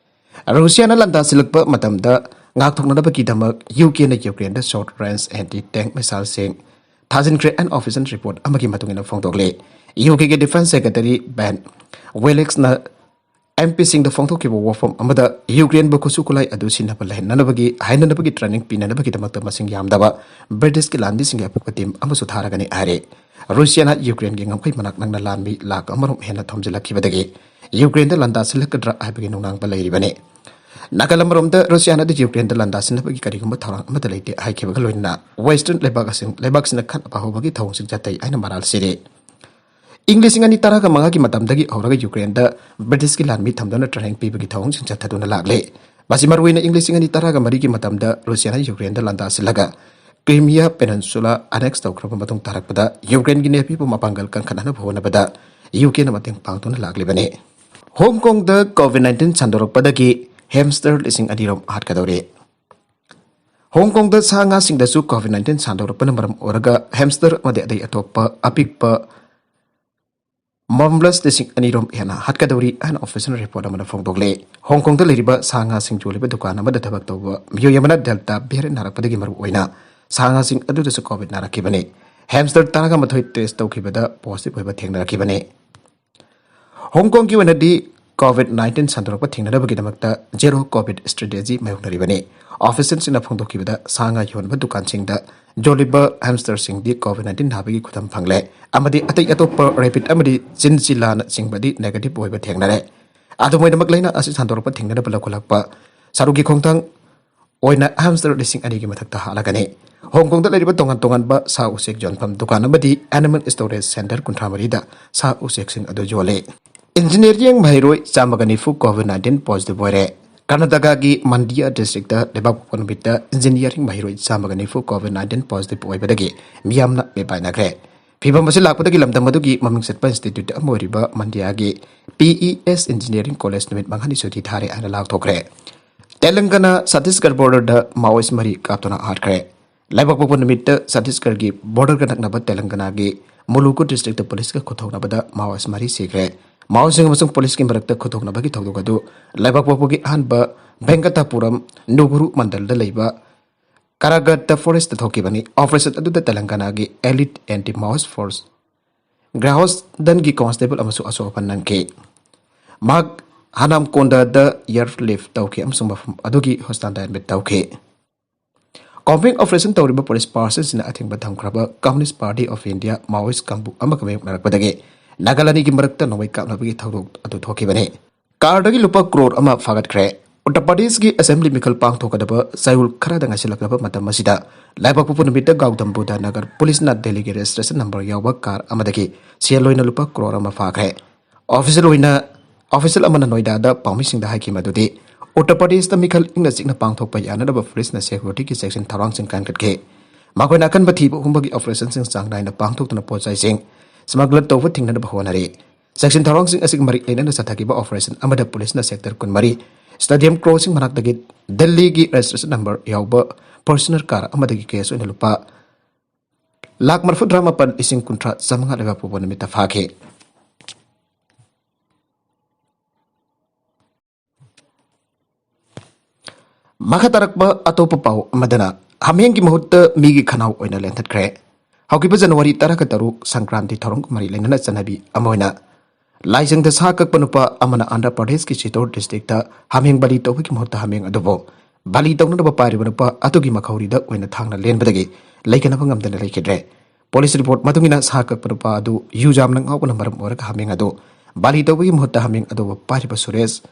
ꯔꯨꯁꯤꯌꯥꯅ ꯂꯥꯟꯗꯥꯁꯤꯜꯂꯛꯄ ꯃꯇꯝꯗ ꯉꯥꯛꯊꯣꯛꯅꯅꯕꯒꯤꯗꯃꯛ ꯌꯨ ꯀꯦꯅ ꯌꯨꯀ꯭ꯔꯦꯟꯗ short range anti tank missileꯁꯤꯡ ꯊꯥꯖꯤꯟꯈ꯭ꯔꯦ꯫ An official report ꯑꯃꯒꯤ ꯃꯇꯨꯡ ꯏꯟꯅ ꯐꯣꯡꯗꯣꯛꯂꯤ꯫ ꯌꯨ ꯀꯦꯒꯤ defence secretary Ben Wallaceꯅ ꯑꯦꯝ ꯄꯤꯁꯤꯡꯗ ꯐꯣꯡꯗꯣꯛꯈꯤꯕ ꯋꯥꯐꯝ ꯑꯃꯗ ꯌꯨꯀ꯭ꯔꯦꯟꯕꯨ ꯈꯨꯠꯁꯨ ꯈꯨꯠꯂꯥꯏ ꯑꯗꯨ ꯁꯤꯖꯤꯟꯅꯕ ꯂꯩꯍꯟꯅꯅꯕꯒꯤ ꯍꯥꯏꯅꯅꯕꯒꯤ training ꯄꯤꯅꯅꯕꯒꯤꯗꯃꯛꯇ ꯃꯁꯤꯡ ꯌꯥꯝꯗꯕ ꯕ꯭ꯔꯤꯇꯤꯁꯀꯤ ꯂꯥꯟꯃꯤꯁꯤꯡꯒꯤ ꯑꯄꯤꯛꯄ team ꯑꯃꯁꯨ ꯊꯥꯔꯒꯅꯤ ꯍꯥꯏꯔꯤ꯫ ꯔꯨꯁꯤꯌꯥꯅ ꯌꯨꯀ꯭ꯔꯦꯟꯒꯤ ꯉꯝꯈꯩ ꯃꯅꯥꯛ ꯅꯛꯅ ꯂꯥꯟꯃꯤ ꯂꯥꯈ ꯑꯃꯔꯣꯝ ꯍꯦꯟꯅ ꯊꯣꯝꯖꯤꯜꯂꯛꯈꯤꯕꯗꯒꯤ ꯌꯨꯀ꯭ꯔꯦꯟꯗ ꯂꯥꯟꯗꯥꯁꯤꯜꯂꯛꯀꯗ꯭ꯔꯥ ꯍꯥꯏꯕꯒꯤ ꯅꯨꯡꯅꯥꯡꯕ ꯂꯩꯔꯤꯕꯅꯤ꯫ ꯅꯥꯀꯜ ꯑꯃꯔꯣꯝꯗ ꯔꯨꯁꯤꯌꯥꯅꯗꯤ ꯌꯨꯀ꯭ꯔꯦꯟꯗ ꯂꯥꯟꯗꯥꯁꯤꯟꯅꯕꯒꯤ ꯀꯔꯤꯒꯨꯝꯕ ꯊꯧꯔꯥꯡ ꯑꯃꯠꯇ ꯂꯩꯇꯦ ꯍꯥꯏꯈꯤꯕꯒ ꯂꯣꯏꯅꯅ Western ꯂꯩꯕꯥꯛꯁꯤꯡ, ꯂꯩꯕꯥꯛꯁꯤꯡꯅ ꯈꯠꯅꯕ ꯍꯧꯕꯒꯤ ꯊꯧꯑꯣꯡꯁꯤꯡ ꯆꯠꯊꯩ ꯍꯥꯏꯅ ꯃꯔꯥꯜ ꯁꯤꯔꯤ꯫ ꯏꯪ ꯂꯤꯁꯤꯡ ꯑꯅꯤ ꯇꯔꯥꯒ ꯃꯉꯥꯒꯤ ꯃꯇꯝꯗꯒꯤ ꯍꯧꯔꯒ ꯌꯨꯀ꯭ꯔꯦꯟꯗ ꯕ꯭ꯔꯤꯇꯤꯁꯀꯤ ꯂꯥꯟꯃꯤ ꯊꯝꯗꯨꯅ training ꯄꯤꯕꯒꯤ ꯊꯧꯑꯣꯡꯁꯤꯡ ꯆꯠꯊꯗꯨꯅ ꯂꯥꯛꯂꯤ꯫ ꯃꯁꯤ ꯃꯔꯨꯑꯣꯏꯅ ꯏꯪ ꯂꯤꯁꯤꯡ ꯑꯅꯤ ꯇꯔꯥꯒ ꯃꯔꯤꯒꯤ ꯃꯇꯝꯗ ꯔꯨꯁꯤꯌꯥꯅ ꯌꯨꯀ꯭ꯔꯦꯟꯗ ꯂꯥꯟꯗꯥꯁꯤꯜꯂꯒ Crimea Peninsula annex ꯇꯧꯈ꯭ꯔꯕ ꯃꯇꯨꯡ ꯇꯥꯔꯛꯄꯗ ꯌꯨꯀ꯭ꯔꯦꯟꯒꯤ navyꯕꯨ ꯃꯄꯥꯡꯒꯜ ꯀꯟꯈꯠꯅꯅꯕ ꯍꯣꯠꯅꯕꯗ ꯌꯨ ꯀꯦꯅ ꯃꯇꯦꯡ ꯄꯥꯡꯗꯨꯅ ꯂꯥꯛꯂꯤꯕꯅꯤ꯫ ꯍꯣꯡ ꯀꯣꯡꯗ COVID nineteen ꯁꯟꯗꯣꯔꯛꯄꯗꯒꯤ hamster ꯂꯤꯁꯤꯡ ꯑꯅꯤꯔꯣꯝ ꯍꯥꯠꯀꯗꯧꯔꯤ꯫ ꯍꯣꯡ ꯀꯣꯡꯗ ꯁꯥ ꯉꯥꯁꯤꯡꯗꯁꯨ COVID nineteen ꯁꯟꯗꯣꯔꯛꯄꯅ ꯃꯔꯝ ꯑꯣꯏꯔꯒ hamster ꯑꯃꯗꯤ ꯑꯇꯩ ꯑꯇꯣꯞꯄ ꯑꯄꯤꯛꯄ ꯃꯝꯂꯁ ꯂꯤꯁꯤꯡ ꯑꯅꯤꯔꯣꯝ ꯍꯦꯟꯅ ꯍꯥꯠꯀꯗꯧꯔꯤ ꯍꯥꯏꯅ official report ꯑꯃꯅ ꯐꯣꯡꯗꯣꯛꯂꯦ꯫ ꯍꯣꯡ ꯀꯣꯡꯗ ꯂꯩꯔꯤꯕ ꯁꯥ ꯉꯥꯁꯤꯡ ꯌꯣꯜꯂꯤꯕ ꯗꯨꯀꯥꯟ ꯑꯃꯗ ꯊꯕꯛ ꯇꯧꯕ ꯃꯤꯑꯣꯏ ꯑꯃꯅ Delta variant ꯅꯥꯔꯛꯄꯗꯒꯤ ꯃꯔꯨꯑꯣꯏꯅ ꯁꯥ ꯉꯥꯁꯤꯡ ꯑꯗꯨꯗꯁꯨ COVID ꯅꯥꯔꯛꯈꯤꯕꯅꯤ꯫ Hamster ꯇꯔꯥꯒ ꯃꯥꯊꯣꯏ test ꯇꯧꯈꯤꯕꯗ positive ꯑꯣꯏꯕ ꯊꯦꯡꯅꯔꯛꯈꯤꯕꯅꯤ꯫ ꯍꯣꯡ ꯀꯣꯡꯒꯤ ꯑꯣꯏꯅꯗꯤ COVID nineteen ꯁꯟꯗꯣꯔꯛꯄ ꯊꯤꯡꯅꯅꯕꯒꯤꯗꯃꯛꯇ zero COVID strategy ꯃꯥꯌꯣꯛꯅꯔꯤꯕꯅꯤ꯫ Officialꯁꯤꯡꯅ ꯐꯣꯡꯗꯣꯛꯈꯤꯕꯗ ꯁꯥ ꯉꯥ ꯌꯣꯟꯕ ꯗꯨꯀꯥꯟꯁꯤꯡꯗ ꯌꯣꯜꯂꯤꯕ hamsterꯁꯤꯡꯗꯤ COVID nineteen ꯅꯥꯕꯒꯤ ꯈꯨꯗꯝ ꯐꯪꯂꯦ ꯑꯃꯗꯤ ꯑꯇꯩ ꯑꯇꯣꯞꯄ rabbit ꯑꯃꯗꯤ chinchillanaꯆꯤꯡꯕꯗꯤ negative ꯑꯣꯏꯕ ꯊꯦꯡꯅꯔꯦ꯫ ꯑꯗꯨꯝ ꯑꯣꯏꯅꯃꯛ ꯂꯥꯏꯅꯥ ꯑꯁꯤ ꯁꯟꯗꯣꯔꯛꯄ ꯊꯤꯡꯅꯅꯕ ꯂꯧꯈꯠꯂꯛꯄ ꯁꯔꯨꯛꯀꯤ ꯈꯣꯡꯊꯥꯡ ꯑꯣꯏꯅ hamster ꯂꯤꯁꯤꯡ ꯑꯅꯤꯒꯤ ꯃꯊꯛꯇ ꯍꯥꯠꯂꯒꯅꯤ꯫ ꯍꯣꯡ ꯀꯣꯡꯗ ꯂꯩꯔꯤꯕ ꯇꯣꯉꯥꯟ ꯇꯣꯉꯥꯟꯕ ꯁꯥ ꯎꯆꯦꯛ ꯌꯣꯟꯐꯝ ꯗꯨꯀꯥꯟ ꯑꯃꯗꯤ animal storage centre ꯀꯨꯟꯊ꯭ꯔꯥ ꯃꯔꯤꯗ ꯁꯥ ꯎꯆꯦꯛꯁꯤꯡ ꯑꯗꯨ ꯌꯣꯜꯂꯤ꯫ Engineering ꯃꯍꯩꯔꯣꯏ ꯆꯥꯝꯃꯒ ꯅꯤꯐꯨ COVID nineteen positive ꯑꯣꯏꯔꯦ꯫ ꯀꯔꯅꯥꯇꯀꯥꯒꯤ ꯃꯟꯗꯤꯌꯥ districtꯇ ꯂꯩꯕꯥꯛꯄꯣꯛꯄ ꯅꯨꯃꯤꯠꯇ engineering ꯃꯍꯩꯔꯣꯏ ꯆꯥꯝꯃꯒ ꯅꯤꯐꯨ COVID nineteen positive ꯑꯣꯏꯕꯗꯒꯤ ꯃꯤꯌꯥꯝꯅ ꯃꯤꯄꯥꯏꯅꯈ꯭ꯔꯦ꯫ ꯐꯤꯕꯝ ꯑꯁꯤ ꯂꯥꯛꯄꯗꯒꯤ ꯂꯝꯗꯝ ꯑꯗꯨꯒꯤ ꯃꯃꯤꯡ ꯆꯠꯄ institute ꯑꯃ ꯑꯣꯏꯔꯤꯕ ꯃꯟꯗꯤꯌꯥꯒꯤ P E S Engineering College ꯅꯨꯃꯤꯠ ꯃꯉꯥꯅꯤ ꯁꯨꯇꯤ ꯊꯥꯔꯦ ꯍꯥꯏꯅ ꯂꯥꯎꯊꯣꯛꯈ꯭ꯔꯦ꯫ ꯇꯦꯂꯪꯒꯅꯥ ꯁꯠꯇꯤꯁꯒꯔ borderꯗ Maoist ꯃꯔꯤ ꯀꯥꯞꯇꯨꯅ ꯍꯥꯠꯈ꯭ꯔꯦ꯫ ꯂꯩꯕꯥꯛꯄꯣꯛꯄ ꯅꯨꯃꯤꯠꯇ ꯁꯠꯇꯤꯁꯒꯔꯒꯤ borderꯒ ꯅꯛꯅꯕ ꯇꯦꯂꯪꯒꯅꯥꯒꯤ ꯃꯨꯂꯨꯒꯨ ꯗꯤꯁꯇ꯭ꯔꯤꯛꯇ ꯄꯨꯂꯤꯁꯀ ꯈꯨꯠꯊꯣꯛꯅꯕꯗ ꯃꯥꯑꯣꯏꯁ ꯃꯔꯤ ꯁꯤꯈ꯭ꯔꯦ꯫ ꯃꯥꯑꯣꯏꯁꯤꯡ ꯑꯃꯁꯨꯡ ꯄꯨꯂꯤꯁꯀꯤ ꯃꯔꯛꯇ ꯈꯨꯠꯊꯣꯛꯅꯕꯒꯤ ꯊꯧꯗꯣꯛ ꯑꯗꯨ ꯂꯩꯕꯥꯛꯄꯣꯛꯄꯒꯤ ꯑꯍꯥꯟꯕ ꯚꯦꯡꯀꯇꯥꯄꯨꯔꯝ ꯅꯨꯒꯨꯔꯨ ꯃꯟꯗꯜꯗ ꯂꯩꯕ ꯀꯥꯔꯥꯒꯠꯇ ꯐꯣꯔꯦꯁꯇ ꯊꯣꯛꯈꯤꯕꯅꯤ꯫ ꯑꯣꯄꯔꯦꯁꯟ ꯑꯗꯨꯗ ꯇꯦꯂꯪꯒꯥꯅꯥꯒꯤ ꯑꯦꯂꯤꯠ ꯑꯦꯟꯇꯤ ꯃꯥꯑꯣꯏꯁ ꯐꯣꯔꯁ ꯒ꯭ꯔꯥꯍꯣꯁꯗꯟꯒꯤ ꯀꯣꯟꯁꯇꯦꯕꯜ ꯑꯃꯁꯨ ꯑꯁꯣꯛ ꯑꯄꯟ ꯅꯪꯈꯤ꯫ ꯃꯍꯥꯛ ꯍꯅꯥꯝꯀꯣꯟꯗꯗ ꯑꯦꯌꯔ ꯂꯤꯐ ꯇꯧꯈꯤ ꯑꯃꯁꯨꯡ ꯃꯐꯝ ꯑꯗꯨꯒꯤ ꯍꯣꯁꯄꯤꯇꯥꯜꯗ ꯑꯦꯗꯃꯤꯠ ꯇꯧꯈꯤ꯫ ꯀꯣꯝꯕꯤꯡ ꯑꯣꯄꯔꯦꯁꯟ ꯇꯧꯔꯤꯕ ꯄꯨꯂꯤꯁ ꯐꯣꯔꯁꯁꯤꯡꯅ ꯑꯊꯤꯡꯕ ꯊꯝꯈ꯭ꯔꯕ ꯀꯝꯌꯨꯅꯤꯁ ꯄꯥꯔꯇꯤ ꯑꯣꯐ ꯏꯟꯗꯤꯌꯥ ꯃꯥꯑꯣꯏꯁ ꯀꯥꯡꯕꯨ ꯑꯃꯒ ꯃꯥꯌꯣꯛꯅꯔꯛꯄꯗꯒꯤ ꯅꯥꯒꯥꯂꯥꯟꯒꯤ ꯃꯔꯛꯇ ꯅꯣꯡꯃꯩ ꯀꯥꯞꯅꯕꯒꯤ ꯊꯧꯗꯣꯛ ꯑꯗꯨ ꯊꯣꯛꯈꯤꯕꯅꯤ꯫ ꯀꯥꯔꯗꯒꯤ ꯂꯨꯄꯥ ꯀ꯭ꯔꯣꯔ ꯑꯃ ꯐꯥꯒꯠꯈ꯭ꯔꯦ꯫ ꯎꯠꯇꯔ ꯄ꯭ꯔꯗꯦꯁꯀꯤ ꯑꯦꯁꯦꯝꯕ꯭ꯂꯤ ꯃꯤꯈꯜ ꯄꯥꯡꯊꯣꯛꯀꯗꯕ ꯆꯌꯣꯜ ꯈꯔꯗ ꯉꯥꯏꯁꯤꯜꯂꯛꯂꯕ ꯃꯇꯝ ꯑꯁꯤꯗ ꯂꯩꯕꯥꯛꯄꯣꯛꯄ ꯅꯨꯃꯤꯠꯇ ꯒꯧꯇꯝ ꯕꯨꯙ ꯅꯒꯔ ꯄꯨꯂꯤꯁꯅ ꯗꯦꯜꯂꯤꯒꯤ ꯔꯦꯖꯤꯁꯇ꯭ꯔꯦꯁꯟ ꯅꯝꯕꯔ ꯌꯥꯎꯕ ꯀꯥꯔ ꯑꯃꯗꯒꯤ ꯁꯦꯜ ꯑꯣꯏꯅ ꯂꯨꯄꯥ ꯀ꯭ꯔꯣꯔ ꯑꯃ ꯐꯥꯈ꯭ꯔꯦ꯫ ꯑꯣꯐꯤꯁꯤꯌꯦꯜ ꯑꯣꯏꯅ, ꯑꯣꯐꯤꯁꯤꯌꯦꯜ ꯑꯃꯅ ꯅꯣꯏꯗꯥꯗ ꯄꯥꯎꯃꯤꯁꯤꯡꯗ ꯍꯥꯏꯈꯤ ꯃꯗꯨꯗꯤ ꯎꯠꯇꯔ ꯄ꯭ꯔꯗꯦꯁꯇ ꯃꯤꯈꯜ ꯏꯪꯅ ꯆꯤꯛꯅ ꯄꯥꯡꯊꯣꯛꯄ ꯌꯥꯅꯅꯕ ꯄꯨꯂꯤꯁꯅ ꯁꯦꯀ꯭ꯌꯨꯔꯤꯇꯤꯒꯤ ꯆꯦꯛꯁꯤꯟ ꯊꯧꯔꯥꯡꯁꯤꯡ ꯀꯟꯈꯠꯈꯤ꯫ ꯃꯈꯣꯏꯅ ꯑꯀꯟꯕ ꯊꯤꯕ ꯍꯨꯝꯕꯒꯤ ꯑꯣꯄꯔꯦꯁꯟꯁꯤꯡ ꯆꯥꯡ ꯅꯥꯏꯅ ꯄꯥꯡꯊꯣꯛꯇꯨꯅ ꯄꯣꯠꯆꯩꯁꯤꯡ ꯁ꯭ꯃꯒꯂꯔ ꯇꯧꯕ ꯊꯤꯡꯅꯅꯕ ꯍꯣꯠꯅꯔꯤ꯫ ꯆꯦꯛꯁꯤꯟ ꯊꯧꯔꯥꯡꯁꯤꯡ ꯑꯁꯤꯒ ꯃꯔꯤ ꯂꯩꯅꯅ ꯆꯠꯊꯈꯤꯕ ꯑꯣꯄꯔꯦꯁꯟ ꯑꯃꯗ ꯄꯨꯂꯤꯁꯅ ꯁꯦꯛꯇꯔ ꯀꯨꯟꯃꯔꯤ, ꯁ꯭ꯇꯦꯗꯤꯌꯝ ꯀ꯭ꯔꯣꯁꯤꯡ ꯃꯅꯥꯛꯇꯒꯤ ꯗꯦꯜꯂꯤꯒꯤ ꯔꯦꯖꯤꯁꯇ꯭ꯔꯦꯁꯟ ꯅꯝꯕꯔ ꯌꯥꯎꯕ ꯐꯣꯔꯆꯨꯅꯔ ꯀꯥꯔ ꯑꯃꯗꯒꯤ ꯀꯦꯁ ꯑꯣꯏꯅ ꯂꯨꯄꯥ ꯂꯥꯈ ꯃꯔꯤꯐꯨꯇꯔꯥ ꯃꯥꯄꯟ ꯂꯤꯁꯤꯡ ꯀꯨꯟꯊ꯭ꯔꯥ ꯆꯥꯃꯉꯥ ꯂꯩꯕꯥꯛ ꯄꯣꯛꯄ ꯅꯨꯃꯤꯠꯇ ꯐꯥꯈꯤ꯫ ꯃꯈꯥ ꯇꯥꯔꯛꯄ ꯑꯇꯣꯞꯄ ꯄꯥꯎ ꯑꯃꯗꯅ ꯍꯥꯃꯦꯡꯒꯤ ꯃꯍꯨꯠꯇ ꯃꯤꯒꯤ ꯈꯅꯥꯎ ꯑꯣꯏꯅ ꯂꯦꯟꯊꯠꯈ꯭ꯔꯦ꯫ ꯍꯧꯈꯤꯕ ꯖꯅꯋꯥꯔꯤ ꯇꯔꯥꯒ ꯇꯔꯨꯛ ꯁꯪꯀ꯭ꯔꯥꯟꯇꯤ ꯊꯧꯔꯝꯒ ꯃꯔꯤ ꯂꯩꯅꯅ ꯆꯠꯅꯕꯤ ꯑꯃ ꯑꯣꯏꯅ ꯂꯥꯏꯁꯪꯗ ꯁꯥ ꯀꯛꯄ ꯅꯨꯄꯥ ꯑꯃꯅ ꯑꯟꯙ꯭ꯔ ꯄ꯭ꯔꯗꯦꯁꯀꯤ ꯆꯤꯇꯣꯔ ꯗꯤꯁꯇ꯭ꯔꯤꯛꯇ ꯍꯥꯃꯦꯡ ꯕꯂꯤ ꯇꯧꯕꯒꯤ ꯃꯍꯨꯠꯇ ꯍꯥꯃꯦꯡ ꯑꯗꯨꯕꯨ ꯕꯂꯤ ꯇꯧꯅꯅꯕ ꯄꯥꯏꯔꯤꯕ ꯅꯨꯄꯥ ꯑꯗꯨꯒꯤ ꯃꯈꯧꯔꯤꯗ ꯑꯣꯏꯅ ꯊꯥꯡꯅ ꯂꯦꯟꯕꯗꯒꯤ ꯂꯩꯈꯠꯅꯕ ꯉꯝꯗꯅ ꯂꯩꯈꯤꯗ꯭ꯔꯦ꯫ ꯄꯨꯂꯤꯁ ꯔꯤꯄꯣꯔꯠ ꯃꯇꯨꯡ ꯏꯟꯅ ꯁꯥ ꯀꯛꯄ ꯅꯨꯄꯥ ꯑꯗꯨ ꯌꯨ ꯌꯥꯝꯅ ꯉꯥꯎꯕꯅ ꯃꯔꯝ ꯑꯣꯏꯔꯒ ꯍꯥꯃꯦꯡ ꯑꯗꯨ ꯕꯂꯤ ꯇꯧꯕꯒꯤ ꯃꯍꯨꯠꯇ ꯍꯥꯃꯦꯡ ꯑꯗꯨꯕꯨ ꯄꯥꯏꯔꯤꯕ ꯁꯨꯔꯦꯁ,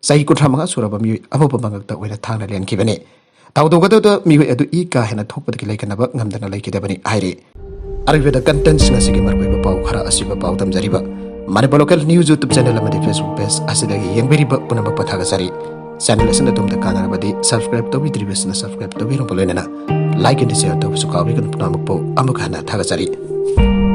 ꯆꯍꯤ ꯀꯨꯟꯊ꯭ꯔꯥ ꯃꯉꯥ ꯁꯨꯔꯕ ꯃꯤꯑꯣꯏ ꯑꯃꯕꯨ ꯃꯉꯛꯇ ꯑꯣꯏꯅ ꯊꯥꯡꯅ ꯂꯦꯟꯈꯤꯕꯅꯤ꯫ ꯊꯧꯗꯣꯛ ꯑꯗꯨꯗ ꯃꯤꯑꯣꯏ ꯑꯗꯨ ꯏ ꯀꯥ ꯍꯦꯟꯅ ꯊꯣꯛꯄꯗꯒꯤ ꯂꯩꯈꯠꯅꯕ ꯉꯝꯗꯅ ꯂꯩꯈꯤꯗꯕꯅꯤ ꯍꯥꯏꯔꯤ꯫ ꯑꯔꯣꯏꯕꯗ ꯀꯟꯇꯦꯟꯁꯤꯡ ꯑꯁꯤꯒꯤ ꯃꯔꯨꯑꯣꯏꯕ ꯄꯥꯎ ꯈꯔ ꯑꯁꯤꯕ ꯄꯥꯎ ꯇꯝꯖꯔꯤꯕ Manipur local news YouTube channel ꯑꯃꯗꯤ ꯐꯦꯁꯕꯨꯛ ꯄꯦꯖ ꯑꯁꯤꯗꯒꯤ ꯌꯦꯡꯕꯤꯔꯤꯕ ꯄꯨꯝꯅꯃꯛꯄꯨ ꯊꯥꯒꯠꯆꯔꯤ꯫ ꯆꯦꯅꯦꯜ ꯑꯁꯤꯅ ꯑꯗꯣꯝꯗ ꯀꯥꯟꯅꯔꯕꯗꯤ ꯁꯕꯁꯀ꯭ꯔꯥꯏꯕ ꯇꯧꯕꯤꯗ꯭ꯔꯤꯕꯁꯤꯅ ꯁꯕꯁꯀ꯭ꯔꯥꯏꯕ ꯇꯧꯕꯤꯔꯝꯕ ꯂꯣꯏꯅꯅ ꯂꯥꯏꯛ ꯑꯦꯟ ꯁꯤꯌꯔ ꯇꯧꯕꯁꯨ ꯀꯥꯎꯕꯤꯒꯅꯨ꯫ ꯄꯨꯝꯅꯃꯛꯄꯨ ꯑꯃꯨꯛ ꯍꯟꯅ ꯊꯥꯒꯠꯆꯔꯤ꯫